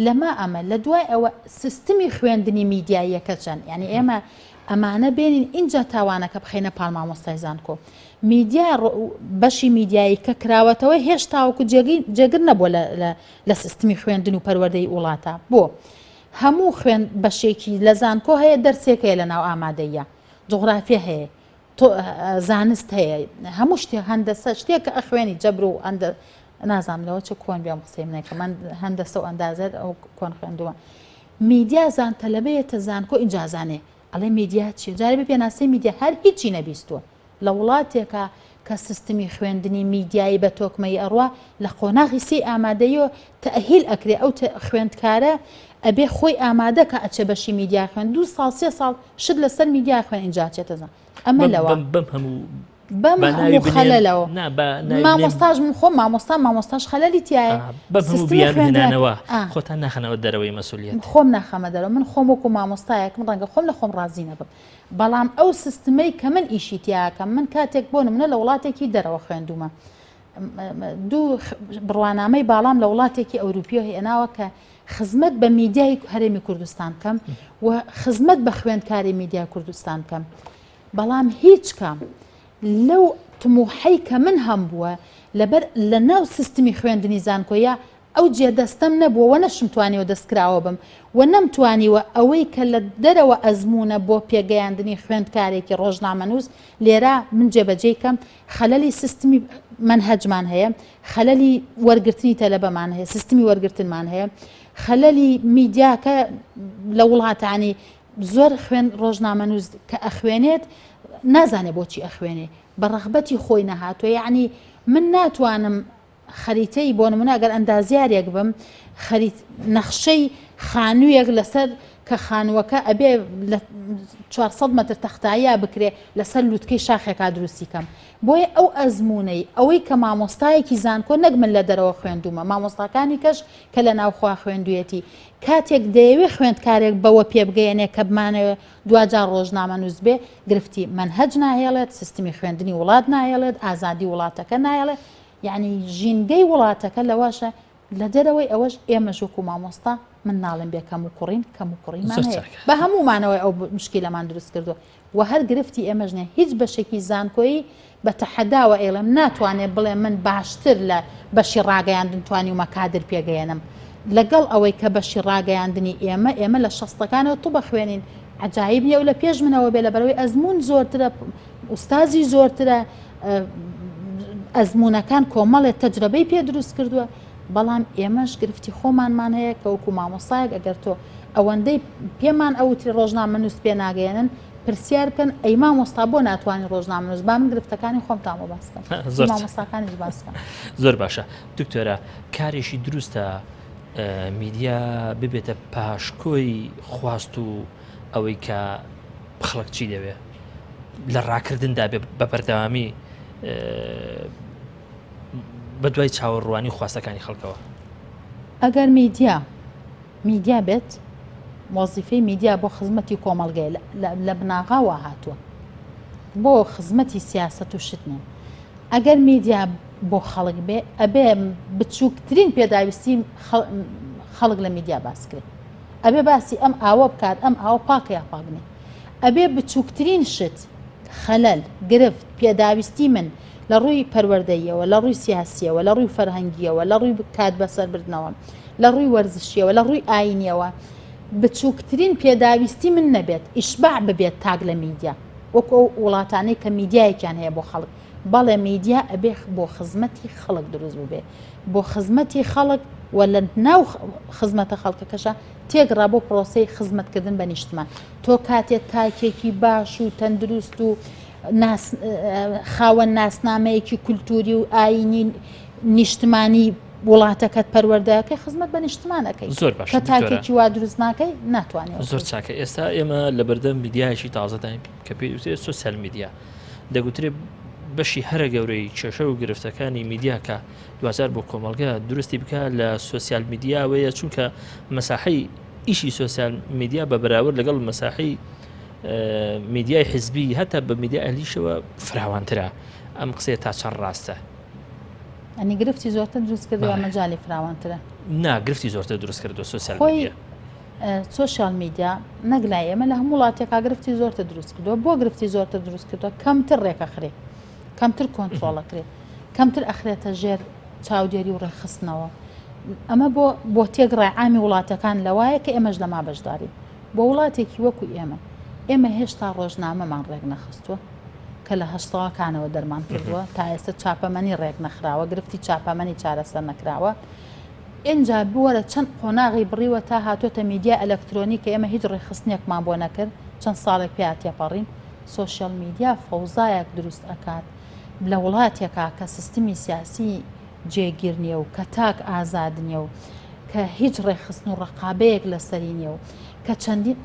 لەمە ئەمە، لە دوای ئەوە سیستمی خوێندنی میدیاییەکە چەند، یانی ئێمە ئەمانە بێنین ئینجا تاوانەکە بخەینە پاڵ مامۆستای زانکۆ. میدیا بەشی میدیایی کە کراوەتەوە هێشتاوەکو جێگەی جێگر نەبووە لە سیستمی خوێندن و پەروەردەی وڵاتە. بۆ؟ هەموو خوێن بەشێکی لە زانکۆ هەیە دەرسێک هەیە لە ناو ئامادەیە، جوغرافیە هەیە، تۆ زانست هەیە هەموو شتێ هەندەسە شتێک کە ئەخوێنی جەبر و ئەندە نازانم لەوە چ کۆن بێم قسەی منێکە من هەندەسە و ئەندازەر ئەو کۆن خوێندووە میدیا زان تەلەبەیەتە زانکۆ ئینجا زانێ ئەڵێ میدیا چیە جارێ بێ پێناسەی میدیا هەر هیچی نەبیستووە لە وڵاتێکە کە سیستمی خوێندنی میدیایی بە تۆکمەی ئەڕوا لە قۆناغی سێی ئامادەیەوە تەئهیل ئەکرێ ئەو خوێندکارە ئەبێ خۆی ئامادە کە ئەچێ بەشی میدیا خوێن دوو ساڵ سێ ساڵ شت لەسەر میدیا خوێن ئینجا ئەچێتە زان ئەمە لەوە بەم هەموو بەم هەموو خەلەلەوە مامۆستاش من خۆم مامۆستا مامۆستاش خەلەلی تایە بەم هەموو بیانهێنانەوە خۆتان ناخەنەوە دەرەوەی مەسولیەت خۆم ناخەمە دەرەوە من خۆم وەکو مامۆستایەکم ڕەنگە خۆم لە خۆم ڕازی نەبم بەڵام ئەو سیستمەی کە من ئیشی تیاکەم من کاتێک بۆ نمونە لە وڵاتێکی دەرەوە خوێندومە دوو بڕوانامەی باڵام لە وڵاتێکی ئەوروپیەوە هێناوە کە خزمەت بە میدیای هەرێمی کوردستان بکەم و خزمەت بە خوێندکاری میدیای کوردستان بکەم بەڵام هیچ کام لەو تموحەی کە من هەم بووە لەبەر لە ناو سیستمی خوێندنی زانکۆیە ئەو جێدەستەم نەبووە وە نەشمتوانیوە دەستکراوە بم و نەمتوانیوە ئەوەی کە لە دەرەوە ئەزموونە بۆ پێگەیاندنی خوێندکارێکی ڕۆژنامەنووس لێرە من جێبەجێی کەم خەلەلی سیستمی مەنهەجمان هەیە خەلەلی وەرگرتنی تەلەبەمان هەیە سیستمی وەرگرتنمان هەیە خەلەلی میدیاکە لە وڵاتانی زۆر خوێن ڕۆژنامەنووس کە ئەخوێنێت نازانێ بۆچی ئەخوێنێ بە ڕەغبەتی خۆی نەهاتووە یعنی من ناتوانم خەریتەی بۆ نمونە ئەگەر ئەندازیارێک بم خەریت نەخشەی خانوویەک لەسەر کە خانووەکە ئەبێ لە 400 مەتر تەختاییە بکرێ لەسەر لوتکەی شاخێکا دروستی کەم بۆیە ئەو ئەزموونەی ئەوەی کە مامۆستایەکی زانکۆ نەک من لە دەرەوە خوێندوومە مامۆستاکانی کەش کە لە ناوخوا خوێندوویەتی کاتێک دەیەوێ خوێندکارێک بەوە پێبگەیەنێ کە بمانەوێ دواجار ڕۆژنامەنووس بێ گرفتی مەنهەج ناهێڵێت سیستمی خوێندنی وڵات ناهێڵێت ئازادی وڵاتەکە نایەڵێ یەعنی ژینگەی وڵاتەکە لەوەشە لە دەرەوەی ئەوەش ئێمەش وەکو مامۆستا من ناڵێم بێ کەم و کوڕین کەم و کوڕیمان هەیە بە هەموومانەوەی ئەو مشکیلەمان دروست کردووە و هەر گرفتی ئێمەش نیە هیچ بەشێکی زانکۆیی بە تەحەداوە ئەیڵێم ناتوانێت بڵێ من باشتر لە بەشی ڕاگەیاندن توانیومە کادر پێگەیەنم لەگەڵ ئەوەی کە بەشی ڕاگەیاندنی ئێمە ئێمە لە شەستەکانەوە تو بەخوێنین عجایب نیە و لە پێش منەوە بێ لەبەرەوەی ئەزمون زۆرترە ئوستازی زۆرترە ئەزموونەکان کۆمەڵێ تەجرەبەی پێ دروست کردووە بەڵام ئێمەش گرفتی خۆمانمان هەیە کە وەکو مامۆستایەک ئەگەر تۆ ئەوەندەی پێمان ئەوتری ڕۆژنامەنووس پێ ناگەیەنن پرسیار بکەن ئەی مامۆستا بۆ ناتوانانی ڕۆژنامەنووس با من گرفتەکانی خۆمتان بۆ باس بکەم زۆر مامۆستاکانیش باس بکەم زۆر باشە دکتۆرە کارێکی دروستە میدیا ببێتە پاشکۆی خواست و ئەوەی کە خەڵک چی دەوێ لە ڕاکردندا بێ بە بەردەوامی بە دوای چاوەڕوانی خواستەکانی خەڵکەوە. ئەگەر میدیا میدیا بێت وەزیفەی میدیا بۆ خزمەتی کۆمەڵگەیە لە بناغاوە هاتووە بۆ خزمەتی سیاست و شت نیە ئەگەر میدیا. بۆ خەڵک بێ ئەبێ بچووکترین پێداویستی خەڵک لە میدیا باس کرێ ئەبێ باسی ئەم ئاوە بکات ئەم ئاوە پاکە یا پاک نیە ئەبێ بچووکترین شت خەلەل گرفت پێداویستی من لە ڕووی پەروەردەییەوە لە ڕووی سیاسیەوە لە ڕووی فەرهەنگیەوە لە ڕووی کات بەسەربردنەوە لە ڕووی وەرزشیەوە لە ڕووی ئاینیەوە بچووکترین پێداویستی من نەبێت ئیشباع ببێت تاک لە میدیا وەکو ئەو وڵاتانەی کە میدیایەکیان هەیە بۆ خەڵک بەڵێ میدیا ئەبێ بۆ خزمەتی خەڵک دروست ببێ بۆ خزمەتی خەڵک و لە ناو خزمەتە خەڵکەکەشا تێکڕا بۆ پرۆسەی خزمەتکردن بە نیشتمان تۆ کاتێ تاکێکی باش و تەندروست و خاوەن ناسنامەیەکی کولتوری و ئایینی نیشتمانی وڵاتەکەت پەروەردەکەی خزمەت بە نیشتمان ئەەکەی زۆر باش کە تاکێکی وا دروست ناکەی ناتوانێت زۆر چاکە ئێستا ئێمە لە بەردەم میدیایەکی تازەداین کە پێی وترێت سۆسیال میدیا دەگوترێ بەشی هەرە گەورەی کێشە و گرفتەکانی میدیا کە دواجار بۆ کۆمەڵگە دروستی بکە لە سۆسیال میدیاوەیە چونکە مەساحەی ئیشی سۆسیال میدیا بە بەراورد لەگەڵ مەساحەی میدیای حزبی هەتا بە میدیا ئەهلیشەوە فراوانترە ئەم قسەیە تا چەند ڕاستە؟ ئەنی گرفتی زۆرتر دروست کردووە مەجای فراوانترە نا گرفتی زۆرتر دروست کردو سۆسیال میدیا سۆشیال میدیا نەک لای ئێمە لە هەموو وڵاتێکا گرفتی زۆرتر دروست کردووە بۆ گرفتی زۆرتر دروست کردووە کەمتر ڕێکەخرێ کەمتر کۆنترۆڵەکرێ کەمتر ئەخرێتە ژێر چاودێری و ڕێکخستنەوە ئەمە بۆ بۆ تێک ڕای عامی وڵاتەکان لەوایە کە ئێمەش لەما بەشدارین بۆ وڵاتێکی وەکو ئێمە ئێمە هێشتا ڕۆژنامەمان ڕێک نەخستووە کە لە هەشتاکانەوە دەرمان کردووە تا ئێستا چاپەمەنی ڕێک نەخراوە گرفتی چاپەمەنی چارەسەر نەکراوە ئینجا بوەرە چەند قۆناغی بڕیوە تا هاتۆتە میدیای ئەلەکترۆنی کە ئێمە هیچ ڕێکخستنێکمان بۆ نەکرد چەند ساڵێک پیا تێپەڕین سۆشیال میدیا فەوزایەک دروست ئەکات لە وڵاتێکا کە سیستمی سیاسی جێگیر نییە و کە تاک ئازاد نییە و کە هیچ ڕێکخستن و ڕقابەیەک لەسەری نییە و کە چەندین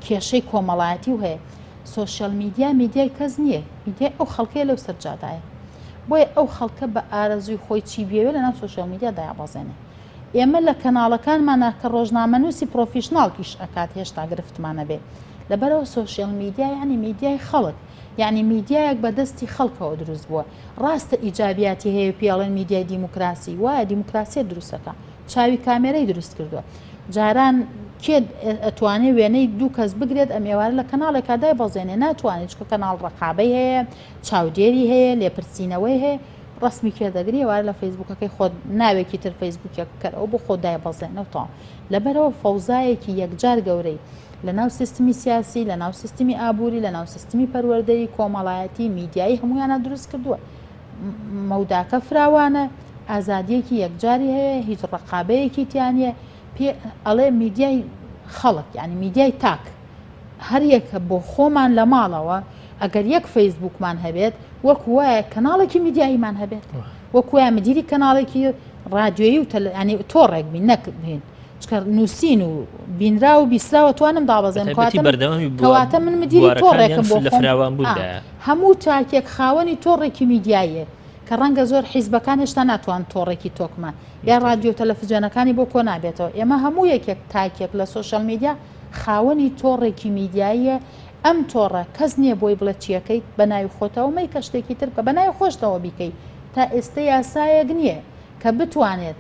کێشەی کۆمەڵایەتی و هەیە سۆشیال میدیا میدیای کەس نییە میدیای ئەو خەڵکەیە لەو سەرجادایە بۆیە ئەو خەڵکە بە ئارەزووی خۆی چی بیەوێ لەناو سۆشیال میدیا دایابەزێنێ. ئێمە لە کەناڵەکانمانا کە ڕۆژنامەنووسی پرۆفیشناڵ ئیش ئەکات هێشتا گرفتمان ئەبێ. لەبەرئەوە سۆشیال میدیا یەعنی میدیای خەڵک، یەعنی میدیایەک بە دەستی خەڵکەوە دروست بووە. ڕاستە ئیجابیاتی هەیە و پێی ئەڵێن میدیای دیموکراسی، وایە دیموکراسیەت دروست ئەکا، چاوی کامێرەی دروست کردووە. جاران کێ ئەتوانێ وێنەی دوو کەس بگرێت ئەم ئێوارە لە کەناڵێکا دایبەزێنێ؟ ناتوانێ، چونکە کەناڵ ڕەقابەی هەیە، چاودێری هەیە، لێپرسینەوەی هەیە، ڕەسمی کێ دەگری ئێوارە لە فەیسبوکەکەی خۆت ناوێکی تر فەیسبوکێک بکەرەوە بۆ خۆت دایبەزێنە و تەواو. لەبەرئەوە فەوزایەکی یەکجار گەورەی لەناو سیستمی سیاسی، لەناو سیستمی ئابووری، لەناو سیستمی پەروەردەیی، کۆمەڵایەتی، میدیایی هەموویانا دروست کردووە. مەوداکە فراوانە، ئازادییەکی یەکجاری هەیە، هیچ ڕەقابەیەکی تیا نییە، پێ ئەڵێ میدیای خەڵک یانی میدیای تاک. هەریەکە بۆ خۆمان لە ماڵەوە ئەگەر یەک فەیسبووکمان هەبێت وەکو وایە کەناڵێکی میدیاییمان هەبێت وەکو وایە مدیری کەناڵێکی ڕادیۆیی و ینی تۆڕێک بین نەک بین چکە نووسین و بینرا و بیسراوە توانم دابەزێن کەواتە من مدیری تۆڕێکم بۆ فراوان بووندایە هەموو تاکێک خاوەنی تۆڕێکی میدیاییە کە ڕەنگە زۆر حیزبەکان هێشتا ناتوان تۆڕێکی تۆکمە یا ڕادیۆ تەلەفزیۆنەکانی بۆ کۆ نابێتەوە ئێمە هەموو یەکێک تاکێک لە سۆشیال میدیا خاوەنی تۆڕێکی میدیاییە، ئەم تۆڕە کەس نییە بۆی بڵێت چیەکەیت بە ناوی خۆتەوە مەیکە شتێکی تر بکە بە ناوی خۆشتەوە بیکەی تا ئێستە یاسایەک نییە کە بتوانێت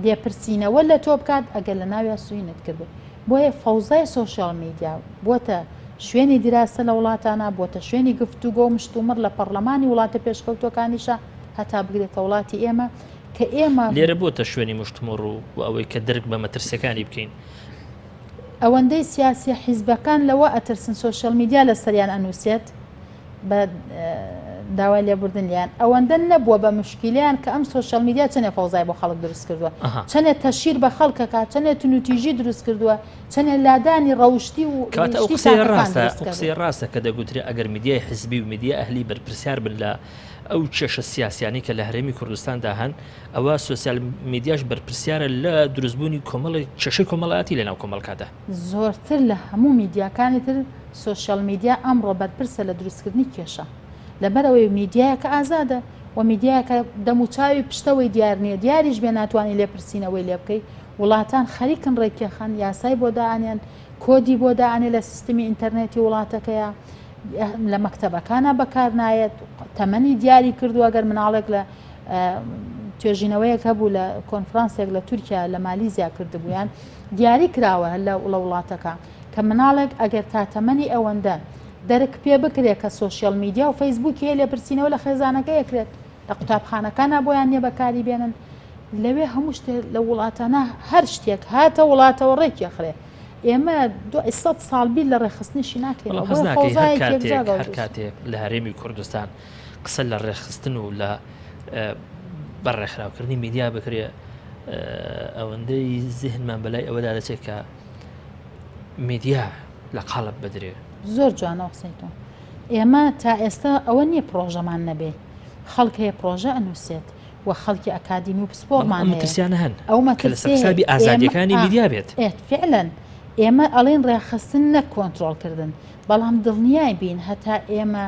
لێپرسینەوە لە تۆ بکات ئەگەر لە ناویا سوینت کردبێت بۆیە فەوزای سۆشیال میدیا بۆتە شوێنی دیراسە لە وڵاتانا بۆتە شوێنی گفتوگۆ و مشتومڕ لە پەڕلەمانی وڵاتە پێشکەوتوەکانیشا هەتا بگرێتە وڵاتی ئێمە کە ئێمە لێرە بۆتە شوێنی مشتومڕ و ئەوەی کە درک بە مەترسیەکانی بکەین. ئەوەندەی سیاسیە حیزبەکان لەوە ئەترسن سۆشیال میدیا لەسەریان ئەنوسێت بە داوای لێبوردن لیان ئەوەندە نەبووە بە مشکیلیان کە ئەم سۆشیال میدیا چەنێ فەوزای بۆ خەڵک دروست کردووە چەنێ تەشیر بە خەڵکەکە چەنێ تونوتیژی دروست کردووە چەنێ لادانی ڕەوشتی و کاتە ئەو قسەیە ڕاستە ئەو قسەیە ڕاستە کە دەگوترێ ئەگەر میدیای حزبی و میدیا ئەهلی بەرپرسیار بن لە ئەو کێشە سیاسیانەی کە لە هەرێمی کوردستاندا هەن ئەوا سۆسیال میدیاش بەرپرسیارە لە دروستبوونی کۆمەڵێک کێشەی کۆمەڵایەتی لەناو کۆمەڵگادا. زۆرتر لە هەموو میدیاکانی تر سۆشیال میدیا ئەمڕۆ بەرپرسە لە دروستکردنی کێشە. لەبەرئەوەی میدیایەکە ئازادە و میدیایەکە دەموچاوی پشتەوەی دیار نییە، دیاریش بێ ناتوانی لێپرسینەوەی لێ بکەی، وڵاتان خەریکن ڕێکیەخەن، یاسای بۆ دائەنێن، کۆدی بۆ دائەنێ لە سیستمی ئینتەرنێتی وڵاتەکەیا، لە مەکتەبەکانا بەکار نایەت، تەمەنی دیاری کردووە گەر مناڵێک لە. توێژینەوەیەک هەبوو لە کۆنفرانسێک لە تورکیا لە مالیزیا کردبوویان دیاری کراوە لە وڵاتەکە کە مناڵێک ئەگەر تا تەمەنی ئەوەندە دەرک پێ بکرێت کە سۆشیال میدیا و فەیسبووکی هەیە لێپرسینەوە لە خێزانەکە یەکرێت لە قوتابخانەکانە بۆیان نییە بەکاری بێنن لەوێ هەموو شتێک لە وڵاتانە هەر شتێک هاتە وڵاتەوە ڕێکی ئەخرێ ئێمە دوای سە ساڵ بیر لە ڕێکخستنیشی ناکەین هەر کاتێک لە هەرێمی کوردستان قسە لە ڕێکخستن و لە بە ڕێکخراوکردنی میدیا بکرێ ئەوەندەی زیهنمان بەلای ئەوەدا دەچێت کە میدیا لە قاڵب بدرێ. زۆر جوانە قسەی تۆ. ئێمە تا ئێستا ئەوە نییە پڕۆژەمان نەبێ. خەڵک هەیە پڕۆژە ئەنووسێت و خەڵکی ئەکادیمی و پسپۆڕمان هەیە. مەترسیانە هەن ئەو کە لەسەر حسابی ئازادیەکانی میدیا بێت. ئێ فعلا ئێمە ئەڵێن ڕێکخستن نەک کۆنترۆڵکردن، بەڵام دڵنیای بین هەتا ئێمە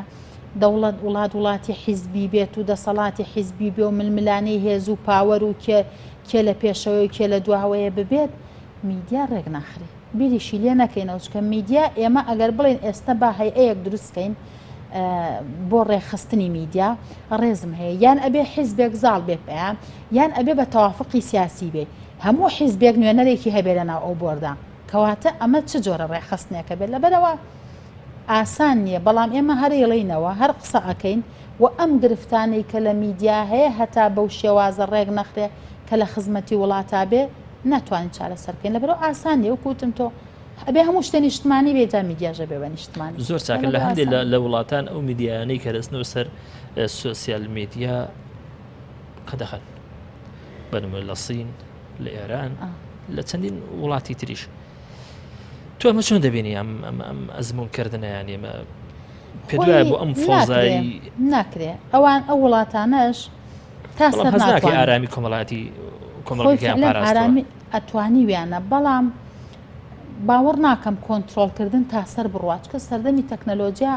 دەوڵەت وڵات وڵاتی حیزبی بێت و دەسەڵاتی حیزبی بێ و ململانێی هێز و power و کێ کێ لە پێشەوەیە و کێ لە دواوەیە ببێت، میدیا ڕێک ناخرێ بیریشی لێ نەکەینەوە چونکە میدیا ئێمە ئەگەر بڵێین ئێستا با هەیئەیەک دروست کەین بۆ ڕێکخستنی میدیا ڕێزم هەیە یان ئەبێ حیزبێک زاڵ بێ پێیا یان ئەبێ بە تەوافقی سیاسی بێ هەموو حیزبێک نوێنەرێکی هەبێ لەناو ئەو بۆردە کەواتە ئەمە چ جۆرە ڕێکخستنێکە بێت لەبەرەوە ئاسان نییە بەڵام ئێمە هەر ئەیڵێینەوە هەر قسە ئەکەین و ئەم گرفتانەی کە لە میدیا هەیە هەتا بەو شێوازە ڕێک نەخرێ کە لە خزمەتی وڵاتا بێ ناتوانین چارەسەر بکەین لەبەرئەوە ئاسان نییە وەکو وتم تۆ ئەبێ هەموو شتێ نیشتمانی بێ جا میدیاش ئەبێ بە نیشتمانی زۆر چاکە لە هەندێک لە وڵاتان ئەو میدیایانەی کە دەچنەوە سەر سۆسیال میدیا قەدەخەن بە نمونە لە سین لە ئێران لە چەندین وڵاتی تریش تۆ ئەمە چۆن دەبینی ئەم ئەم ئەم ئەزمون کردنە یان ئێمە پێ بۆ ئەم فۆزایی ناکرێ ئەوان ئەو وڵاتانەش تا سەر ناکرێ ئارامی کۆمەڵاتی ئارامی ئەتوانی ویانە بەڵام باوەڕ ناکەم کۆنتترۆلکردن تا سەر بڕات کە سەردەمی تەکنەلۆجیا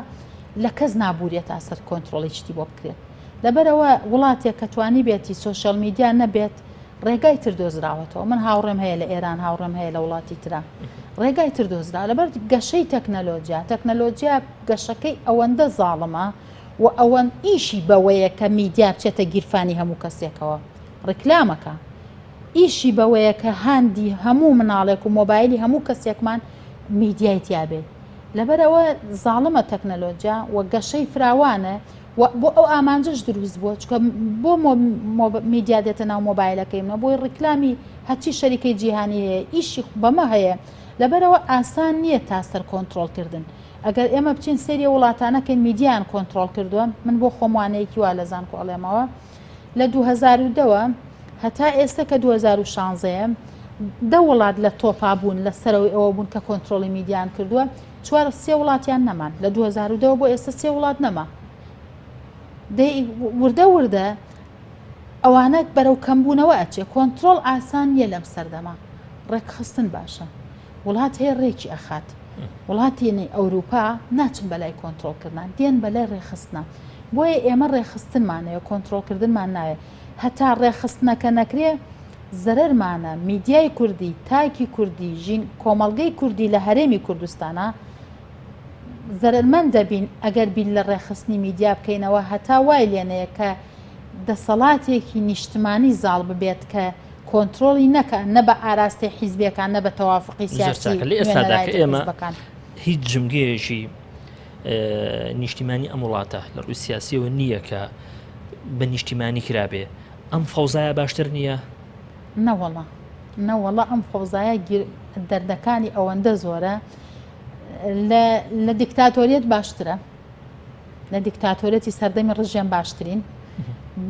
لە کەس نابوورێت تا سەر کۆنتترۆڵی شتی بۆ بکرێت لەبەرەوە وڵاتێک کە توانی بێتی سۆشیال میدیا نەبێت ڕێگای تر دۆزراوەتەوە من هاوڕێم هەیە لە ئێران هاوڕێم هەیە لە وڵاتی ترا ڕێگای تر دۆزرا لەبەر گەشەی تەکنەلۆجیا تەکنەلۆجیا گەشەکەی ئەوەندە زاڵمە و ئەوەند ئیشی بەوەیە کە میدیا بچێتە گیرفانی هەموو کەسێکەوە ڕیکلامەکە ئیشی بەوەیە کە هاندی هەموو مناڵێک و مۆبایلی هەموو کەسێکمان میدیای تیابێت لەبەرئەوە زاڵمە تەکنەلۆجیا و گەشەی فراوانە و بۆ ئەو ئامانجەش دروست بووە چونکە بۆ میدیا دێتە ناو مۆبایلەکەی منەوە بۆی ڕیکلامی هەرچی شەریکەی جیهانی هەیە ئیشی بەمە هەیە لەبەرئەوە ئاسان نییە تا سەر کۆنترۆڵکردن ئەگەر ئێمە بچین سەیری ئەو وڵاتانە کەین میدیایان کۆنترۆڵ کردووە من بۆ خۆم وانەیەکی وا لە زانکۆ ئەڵێمەوە لە 2010 وە هەتا ئێستا کە 2016 دە وڵات لە تۆپا بوون لە سەرەوەی ئەوە بوون کە کۆنترۆڵی میدیان کردووە چوار سێ وڵاتیان نەمان لە 2010 بۆ ئێستا سێ وڵات نەما دەی وردە وردە ئەوانە بەرەو کەمبوونەوە ئەچێ کۆنترۆڵ ئاسان نییە لەم سەردەما ڕێکخستن باشە وڵات هەیە ڕێکی ئەخات وڵاتێنی ئەوروپا ناچن بەلای کۆنترۆڵکردنا دێن بەلای ڕێکخستنا بۆیە ئێمە ڕێکخستنمانەوە کۆنترۆڵکردنمان ناوێ هەتا ڕێکخستنەکە نەکرێ زەرەرمانە میدیای کوردی تاکی کوردی ژین کۆمەڵگەی کوردی لە هەرێمی کوردستانە زەرەرمەند دەبین ئەگەر بیر لە ڕێکخستنی میدیا بکەینەوە هەتا وای لێنەیە کە دەسەڵاتێکی نیشتمانی زاڵ ببێت کە کۆنترۆڵی نەکا نە بە ئاراستەی حیزبێکان نە بە تەوافقی زۆر سیاسی چاکە لە ئێستادا کە نوێنەرایەتی ئێمە حیزبەکان. هیچ جمگەیەکی نیشتیمانی ئەم وڵاتە لە ڕووی سیاسیەوە نییە کە بە نیشتیمانی کرابێ ئەم فەوزایە باشتر نییە؟ نەوەڵا نەوەڵا ئەم فەوزایە گیر دەردەکانی ئەوەندە زۆرە لە لە دیکتاتۆریەت باشترە لە دیکتاتۆرەتی سەردەمی ڕژێم باشترین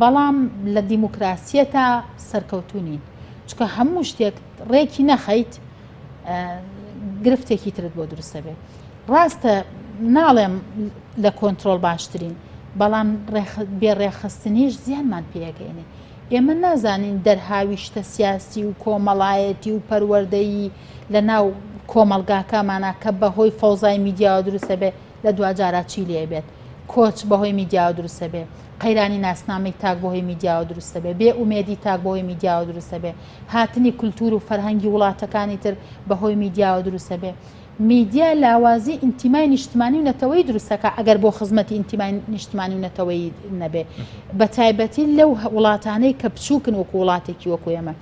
بەڵام لە دیموکراسیەتا سەرکەوتوو نین چونکە هەموو شتێک ڕێکی نەخەیت گرفتێکی ترت بۆ دروستە بێت ڕاستە ناڵێم لە کۆنتترۆل باشترین بەڵام بێ ڕێخستنیش زیانمان پێگەێنێ ئێمە نازانین دەرهاویشتە سیاسی و کۆمەڵایەتی و پەروەردەیی لە ناو کۆمەڵگاکەمانە کە بەهۆی فەوزای میدیاوە دروستە بێ لە دواجارا چی لێ بێت؟ کۆچ بەهۆی میدیاوە دروست دەبێ، قەیرانی ناسنامەی تاک بەهۆی میدیاوە دروست دەبێ، بێ ئومێدی تاک بەهۆی میدیاوە دروست دەبێ، هاتنی کولتوور و فەرهەنگی وڵاتەکانی تر بەهۆی میدیاوە دروست دەبێ. میدیا لاوازی ئینتیمای نیشتمانی و نەتەوەیی دروست ئەکا ئەگەر بۆ خزمەتی ئینتیمای نیشتمانی و نەتەوەیی نەبێ بە تایبەتی لەو وڵاتانەی کە بچووکن وەکو وڵاتێکی وەکو ئێمە.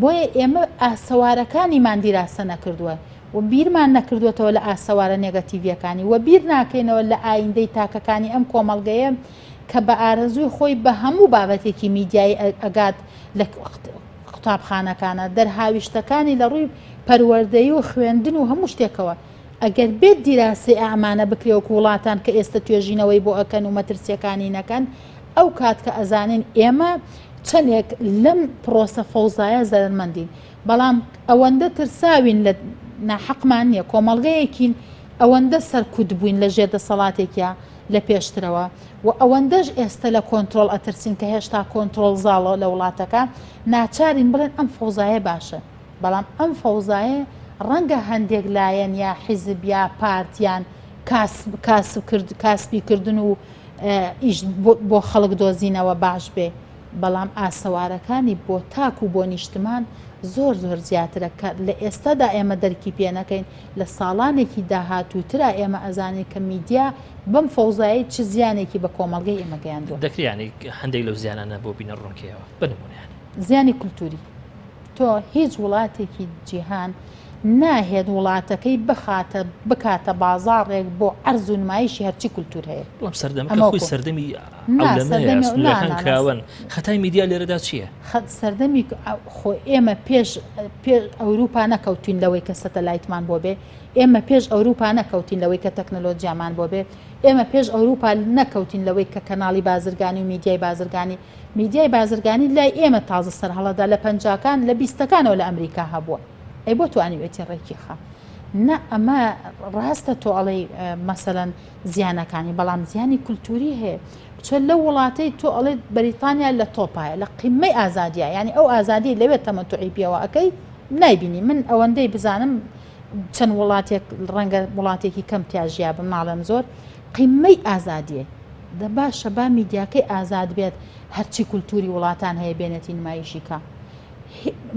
بۆیە ئێمە ئاسەوارەکانیمان دیراسە نەکردووە و بیرمان نەکردووەتەوە لە ئاسەوارە نێگەتیڤییەکانی و بیر ناکەینەوە لە ئایندەی تاکەکانی ئەم کۆمەڵگەیە کە بە ئارەزووی خۆی بە هەموو بابەتێکی میدیایی ئەگات لە قوتابخانەکانە، دەرهاویشتەکانی لە ڕووی پەروەردەیی و خوێندن و هەموو شتێکەوە. ئەگەر بێت دیراسەی ئەمانە بکرێ وەکو وڵاتان کە ئێستە توێژینەوەی بۆ ئەکەن و مەترسیەکانی نەکەن، ئەو کات کە ئەزانین ئێمە چەندێک لەم پرۆسە فەوزایە زەرەرمەندین. بەڵام ئەوەندە ترساوین لە ناحەقمان نییە، کۆمەڵگەیەکین ئەوەندە سەرکوت بووین لە ژێر دەسەڵاتێکیا لە پێشترەوە و ئەوەندەش ئێستە لە کۆنترۆڵ ئەترسین کە هێشتا کۆنترۆڵ زاڵە لە وڵاتەکە، ناچارین بڵێن ئەم فەوزایە باشە. بەڵام ئەم فەوزایە ڕەنگە هەندێک لایەن یا حیزب یا پارت یان کاسب کاسب کرد کاسبی کردن و ئیش بۆ خەڵک دۆزینەوە باش بێ بەڵام ئاسەوارەکانی بۆ تاک و بۆ نیشتمان زۆر زۆر زیاترە کە لە ئێستادا ئێمە دەرکی پێ نەکەین لە ساڵانێکی داهاتووترا ئێمە ئەزانین کە میدیا بەم فەوزایەی چ زیانێکی بە کۆمەڵگەی ئێمە گەیاندووە. دەکرێ یانی هەندێک لەو زیانانە بۆ بینەر ڕوونکەیەوە بە نموونە یانی. زیانی کولتووری. تۆ هیچ وڵاتێکی جیهان ناهێت وڵاتەکەی بخاتە بکاتە بازاڕێک بۆ عەرز و نمایشی هەرچی کولتوور هەیە. بەڵام سەردەمەکە خۆی سەردەمی عەولەمەیە، سنوورەکان کراوەن، خەتای میدیا لێرەدا چییە؟ خەت سەردەمی خۆ ئێمە پێش پێش ئەوروپا نەکەوتین لەوەی کە سەتەلایتمان بۆ بێ، ئێمە پێش ئەوروپا نەکەوتین لەوەی کە تەکنەلۆجیامان بۆ بێ، ئێمە پێش ئەوروپا نەکەوتین لەوەی کە کەناڵی بازرگانی و میدیای بازرگانی میدیای بازرگانی لای ئێمە تازە سەرهەڵەدا لە پەنجاکان لە بیستەکانەوە لە ئەمریکا هەبووە ئەی بۆ توانیوێتی ڕێکی خا نا ئەمە ڕاستە تۆ ئەڵێی مەسەلەن زیانەکانی بەڵام زیانی کولتوری هەیە بچۆ لەو وڵاتەی تۆ ئەڵێت بەریتانیا لە تۆپایە لە قیمەی ئازادیە یعنی ئەو ئازادی لەوێ تەمەتوعی پێوە ئەەکەی نایبینی من ئەوەندەی بزانم چەند وڵاتێک ڕەنگە وڵاتێکی کەم تیا ژیابم ناڵێم زۆر قیمەی ئازادیە دە باشە با میدیاکەی ئازاد بێت هەرچی کولتوری وڵاتان هەیە بێنێتی نمایشی کا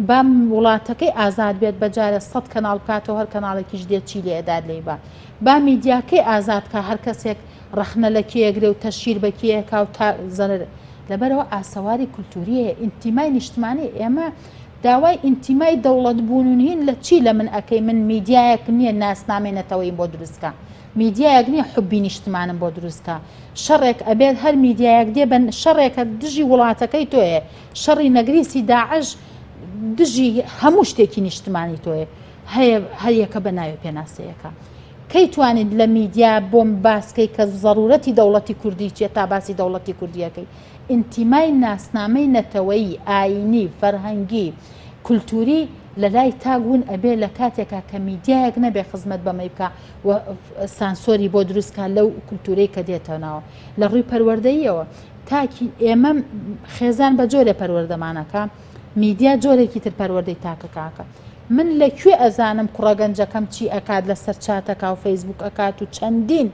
با وڵاتەکەی ئازاد بێت بەجارە سە کەناڵ بکاتەوە هەر کەناڵێکیش دێت چی لێ ئەدات لێی با با میدیاکەی ئازاد کا هەر کەسێک ڕەخنە لە کێ ئەگرێ و تەشهیر بە کێ ئەکا و تا زەرەر لەبەرەوە ئاسەواری کولتوری هەیە ئینتیمای نیشتمانی ئێمە داوای ئینتیمای دەوڵەت بوون و نین لە چی لە من ئەکەی من میدیایەک نییە ناسنامەی نەتەوەییم بۆ دروستکە میدیایەک نییە حوبی نیشتمانم بۆ دروستکە شەڕێک ئەبێت هەر میدیایەک دێ بە شەڕێکە دژی وڵاتەکەی تۆیە شەڕی نەگریسی داعش دژی هەموو شتێکی نیشتمانی تۆیە هەیە هەریەکە بە ناوێ پێناسەیەکە. کەی توانیت لە میدیا بۆم باسکەی کە زەرورەتی دەوڵەتی کوردی چیە تا باسی دەوڵەتی کوردیەکەی ئینتیمای ناسنامەی نەتەوەیی، ئایینی، فەرهەنگی، کولتوری لە لای تاک ون ئەبێ لە کاتێکا کە میدیایەک نەبێ خزمەت بەمەی بکا و سانسۆری بۆ دروست کا لەو کولتورەی کە دێتە ناوە لە ڕووی پەروەردەییەوە تاکی ئێمە خێزان بە جۆرێ پەروەردەمانەکە میدیا جۆرێکی تر پەروەردەی تاکەکاکە من لە کوێ ئەزانم کوڕە گەنجەکەم چی ئەکات لەسەر چاتەکە و فەیسبوک ئەکات و چەندین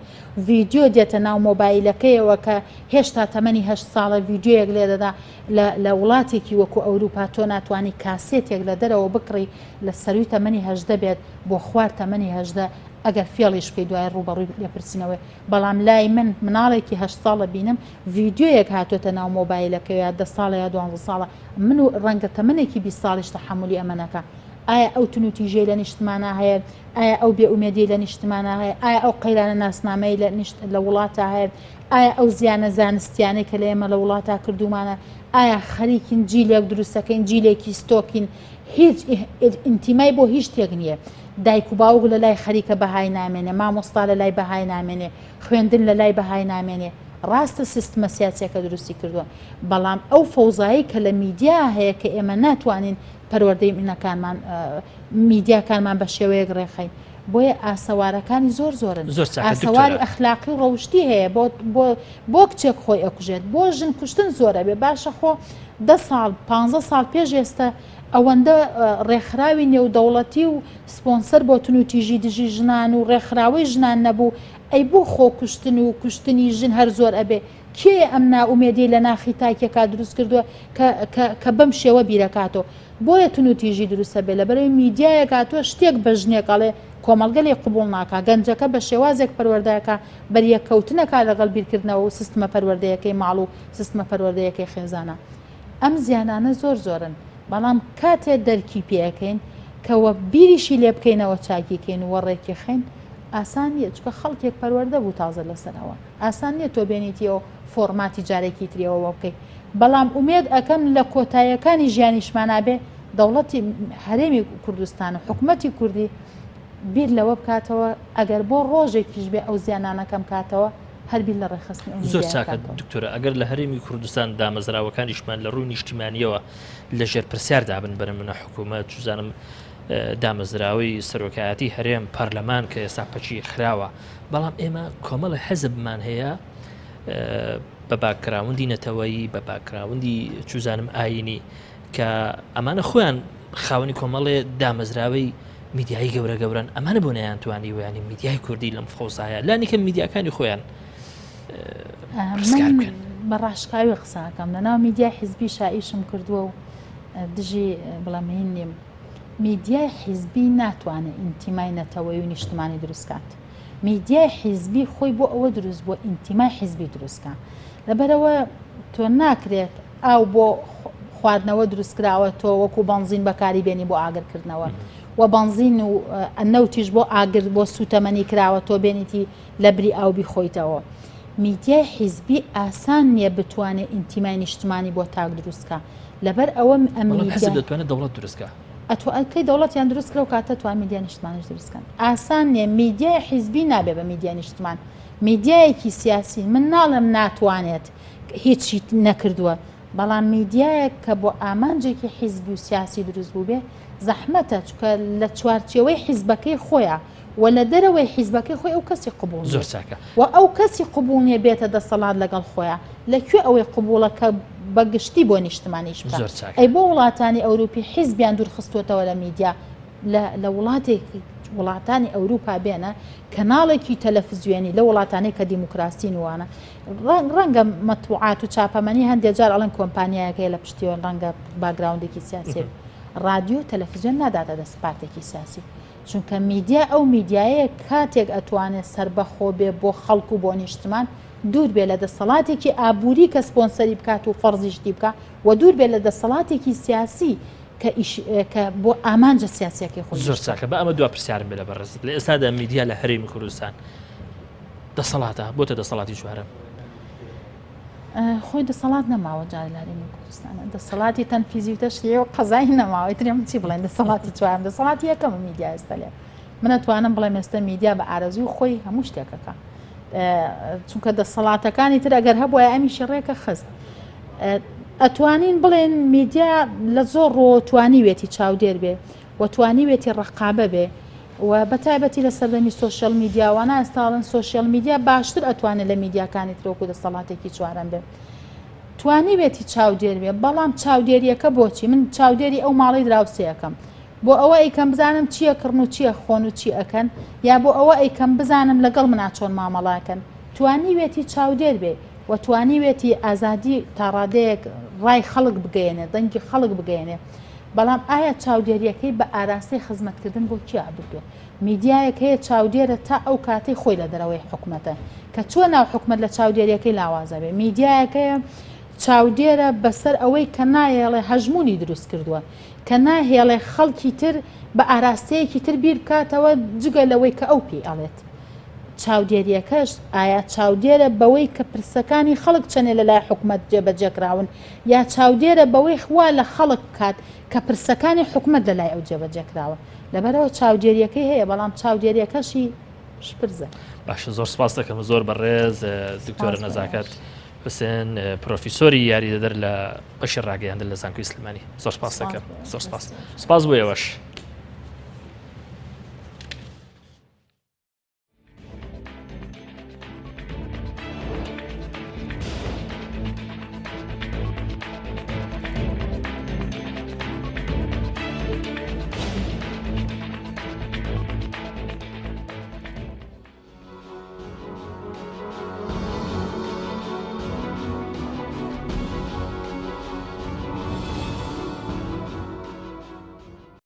ڤیدیۆ دێتە ناو مۆبایلەکەیەوە کە هێشتا تەمەنی هەشت ساڵە ڤیدیۆیەک لێدەدا لە وڵاتێکی وەکو ئەوروپا تۆ ناتوانی کاسێتێک لە دەرەوە بکڕی لە سەروی تەمەنی 18 بێت بۆ خوار تەمەنی 18 ئەگەر فێڵیش بکەی دوای ڕووبەڕووی لێپرسینەوەی بەڵام لای من مناڵێکی هەشت ساڵە بینم ڤیدیۆیەک هاتۆتە ناو مۆبایلەکەی یا دە ساڵە یا دوانزە ساڵە من و ڕەنگە تەمەنێکی 20 ساڵیش تەحەمولی ئەمە نەکا ئایا ئەو تونوتیژیەی لە نیشتمانا هەیە ئایا ئەو بێ ئومێدیەی لە نیشتمانا هەیە ئایا ئەو قەیرانە ناسنامەی لە نیشت لە وڵاتا هەیە ئایا ئەو زیانە زانستیانەی کە لە ئێمە لە وڵاتا کردومانە ئایا خەریکین جیلێک دروستەکەین جیلێکی ستۆکین هیچ ئینتیمای بۆ هیچ شتێک نییە دایک و باوک لە لای خەریکە بەهای نامێنێ، مامۆستا لە لای بەهای نامێنێ، خوێندن لە لای بەهای نامێنێ، ڕاستە سیستمە سیاسیەکە دروستی کردووە، بەڵام ئەو فەوزایەی کە لە میدیا هەیە کە ئێمە ناتوانین پەروەردەی منەکانمان میدیاکانمان بە شێوەیەک ڕێکخەین بۆیە ئاسەوارەکانی زۆر زۆرن زۆر چاکە ئاسەواری دکتۆرە. ئەخلاقی و ڕەوشتی هەیە بۆ بۆ بۆ کچێک خۆی ئەکوژێت بۆ ژن کوشتن زۆر ئەبێ باشە خۆ دە ساڵ پانزە ساڵ پێش ئێستە ئەوەندە ڕێکخراوی نێودەوڵەتی و سپۆنسەر بۆ تونوتیژی دژی ژنان و ڕێکخراوەی ژنان نەبوو، ئەی بۆ خۆکوشتن و کوشتنی ژن هەر زۆر ئەبێ؟ کێیە ئەم نائومێدیەی لە ناخی تاکێکا دروست کردووە کە کە کە بەم شێوە بیرەکاتەوە؟ بۆیە تونوتیژی دروست ئەبێ لەبەرئەوەی میدیایەک هاتووە شتێک بە ژنێک ئەڵێ. کۆمەڵگە لێی قبوڵ ناکا، گەنجەکە بە شێوازێک پەروەردە ئەکا بەریەککەوتن ئەکا لەگەڵ بیرکردنەوە و سیستمە پەروەردەیەکەی ماڵ و سیستمە پەروەردەیەکەی خێزانە. ئەم زیانانە زۆر زۆرن، بەڵام کاتێ دەرکی پێ ئەکەین کە وە بیریشی لێ بکەینەوە چاکی کەین و ڕێکی خەین ئاسان نییە، چونکە خەڵکێک پەروەردە بوو تازە لەسەر ئەوە. ئاسان نییە تۆ بێنیتیەوە فۆڕماتی جارێکی تریەوە بۆ بکەی، بەڵام ئومێد ئەکەم لە کۆتاییەکانی ژیانیشمانا بێ دەوڵەتی هەرێمی کوردستان و حکومەتی کوردی بیر لەوە بکاتەوە ئەگەر بۆ ڕۆژێکیش بێ ئەو زیانانە کەم کاتەوە هەر بیر لە ڕێکخستنی ئەو زۆر میدیایە چاکە بکاتەوە. دکتۆرە ئەگەر لە هەرێمی کوردستان دامەزراوەکانیشمان لە ڕووی نیشتیمانیەوە لە ژێر پرسیار دابن بەرمونە حکوومەت چزانم دامەزراوەی سەرۆکایەتی هەرێم پەرلەمان کە ئێستا پەکی خراوە بەڵام ئێمە کۆمەڵە حزبمان هەیە بە باکگراوندی نەتەوەیی بە باکگراوندی چوزانم ئاینی کە ئەمانە خۆیان خاوەنی کۆمەڵێ دامەزراوەی میدیایی گەورە گەورن ئەمانە بۆ نەیانتوانی ویانی میدیای کوردی لەم فەوزایە لانی کە میدیاکانی خۆیان ڕزگار بکەن. بە ڕاشکاوی قساکەم لەناو میدیای حیزبی شائیشم کردووە و دژی بڵێم هین نیم میدیای حیزبی ناتوانێت ئینتیمای نەتەوەی و نیشتمانی دروستکات میدیای حیزبی خۆی بۆ ئەوە دروست بووە ئینتیمای حیزبی دروست کا لەبەرئەوە تۆ ناکرێت ئاو بۆ خواردنەوە دروست کراوە تۆ وەکو بەنزین بەکاری بێنی بۆ ئاگرکردنەوە و بەنزین و نەوتیش بۆ ئاگر بۆ سوتەمەنی کراوە تۆ بێنیتی لە بری ئاو بیخۆیتەوە میدیای حیزبی ئاسان نییە بتوانێت ئینتیمای نیشتمانی بۆ تاک دروستکە لەبەر ئەوە ئەم حزب دەتوانێت دەوڵەت دروستکە ئەتۆ کەی دەوڵەتیان دروست کرا و کاتە توان میدیای نیشتمانیش دروست کەن ئاسان نیە میدیای حیزبی نابێ بە میدیای نیشتمان میدیایەکی سیاسی من ناڵێم ناتوانێت هیچی نەکردووە بەڵام میدیایەک کە بۆ ئامانجێکی حیزبی و سیاسی دروست بووبێ زەحمەتە چونکە لە چوارچێوەی حیزبەکەی خۆیە و لە دەرەوەی حیزبەکەی خۆی ئەو کەسی قبوڵ زۆر چاکە. و ئەو کەسی قبوڵ نیە بێتە دەسەڵات لەگەڵ خۆیا لە کوێ ئەوەی قبوڵە کە بە گشتی بۆ نیشتمان ئیش بکا زۆر چاکە. ئەی بۆ وڵاتانی ئەوروپی حیزبیان دوور خستوەتەوە لە میدیا لە لە وڵاتێک وڵاتانی ئەوروپا بێنە کەناڵێکی تەلەفزیۆنی لە وڵاتانەی کە دیموکراسین وانە ڕەنگە مەتبوعات و چاپەمەنی هەندێک جار ئەڵێن کۆمپانیایەک هەیە لە پشتیەوە ڕەنگە باگراوندێکی سیاسی ڕادیۆ تەلەفزیۆن ناداتە دەست پارتێکی سیاسی چونکە میدیا ئەو میدیایەیە کاتێک ئەتوانێ سەربەخۆ بێ بۆ خەڵک و بۆ نیشتمان، دوور بێ لە دەسەڵاتێکی ئابووری کە سپۆنسەری بکات و فەرزی شتی بکا و دوور بێ لە دەسەڵاتێکی سیاسی کە ئیش کە بۆ ئامانجە سیاسیەکەی خۆی زۆر چاکە با ئەمە دوا پرسیارم بێ لە بەڕێزت لە ئێستادا میدیا لە هەرێمی کوردستان دەسەڵاتە بۆتە دەسەڵاتی چوارەم؟ خۆی دەسەڵات نەماوە جارێ لە هەرێمی کوردستانە دەسەڵاتی تەنفیزی و تەشریعی و قەزایی نەماوە ئیتر ئێمە چی بڵێن دەسەڵاتی چوارەم دەسەڵاتی یەکەمە میدیا ئێستا لێ من ئەتوانم بڵێم ئێستا میدیا بە ئارەزووی خۆی هەموو شتێکەکە چونکە دەسەڵاتەکانی تر ئەگەر هەبووە ئەمیشی ڕێکە خست ئەتوانین بڵێن میدیا لە زۆر ڕۆ توانیوێتی چاودێر بێ و توانیوێتی ڕەقابە بێ و بە تایبەتی لە سەردەمی سۆشیال میدیا وانە ئێستا ئەڵێن سۆشیال میدیا باشتر ئەتوانێت لە میدیاکانی تر وەکو دەسەڵاتێکی چوارەم بێ توانیوێتی چاودێر بێ بەڵام چاودێریەکە بۆچی من چاودێری ئەو ماڵی دراوسێەکەم بۆ ئەوە ئەیکەم بزانم چییە کڕن و چییە خۆن و چی ئەکەن یا بۆ ئەوە ئەیکەم بزانم لەگەڵ منا چۆن مامەڵاکەن توانیوێتی چاودێر بێ و توانیوێتی ئازادی تاڕادەیەک ڕای خەڵک بگەیەنێ دەنگی خەڵک بگەیەنێ بەڵام ئایا چاودێرییەکەی بە ئاراستەی خزمەتکردن بۆ کێ بردووە؟ میدیایەک هەیە چاودێرە تا ئەو کاتەی خۆی لە دەرەوەی حکومەتە، کە چووە ناو حکومەت لە چاودێرییەکەی لاواز ئەبێ. میدیایەک هەیە چاودێرە بەسەر ئەوەی کە نایەڵێ هەژموونی دروست کردووە، کە ناهێڵێ خەڵکی تر بە ئاراستەیەکی تر بیر بکاتەوە جگە لەوەی کە ئەو پێی ئەڵێت. چاودێرییەکەش ئایا چاودێرە بەوەی کە پرسەکانی خەڵک چەنێ لە لای حکومەت جێبەجێکراون یا چاودێرە بەوەی وا لە خەڵک بکات کە پرسەکانی حکومەت لە لای ئەو جێبەجێکراوە لەبەرئەوە چاودێرییەکەی هەیە بەڵام چاودێرییەکەشی شپرزە. باشە زۆر سپاس دەکەم زۆر بەڕێز دکتۆرە نەزاکەت حوسێن پرۆفیسۆری یاریدەدەر لە بەشی ڕاگەیاندن لە زانکۆی سلێمانی زۆر سپاس دەکەم زۆر سپاس سپاس بۆ ئێوەش.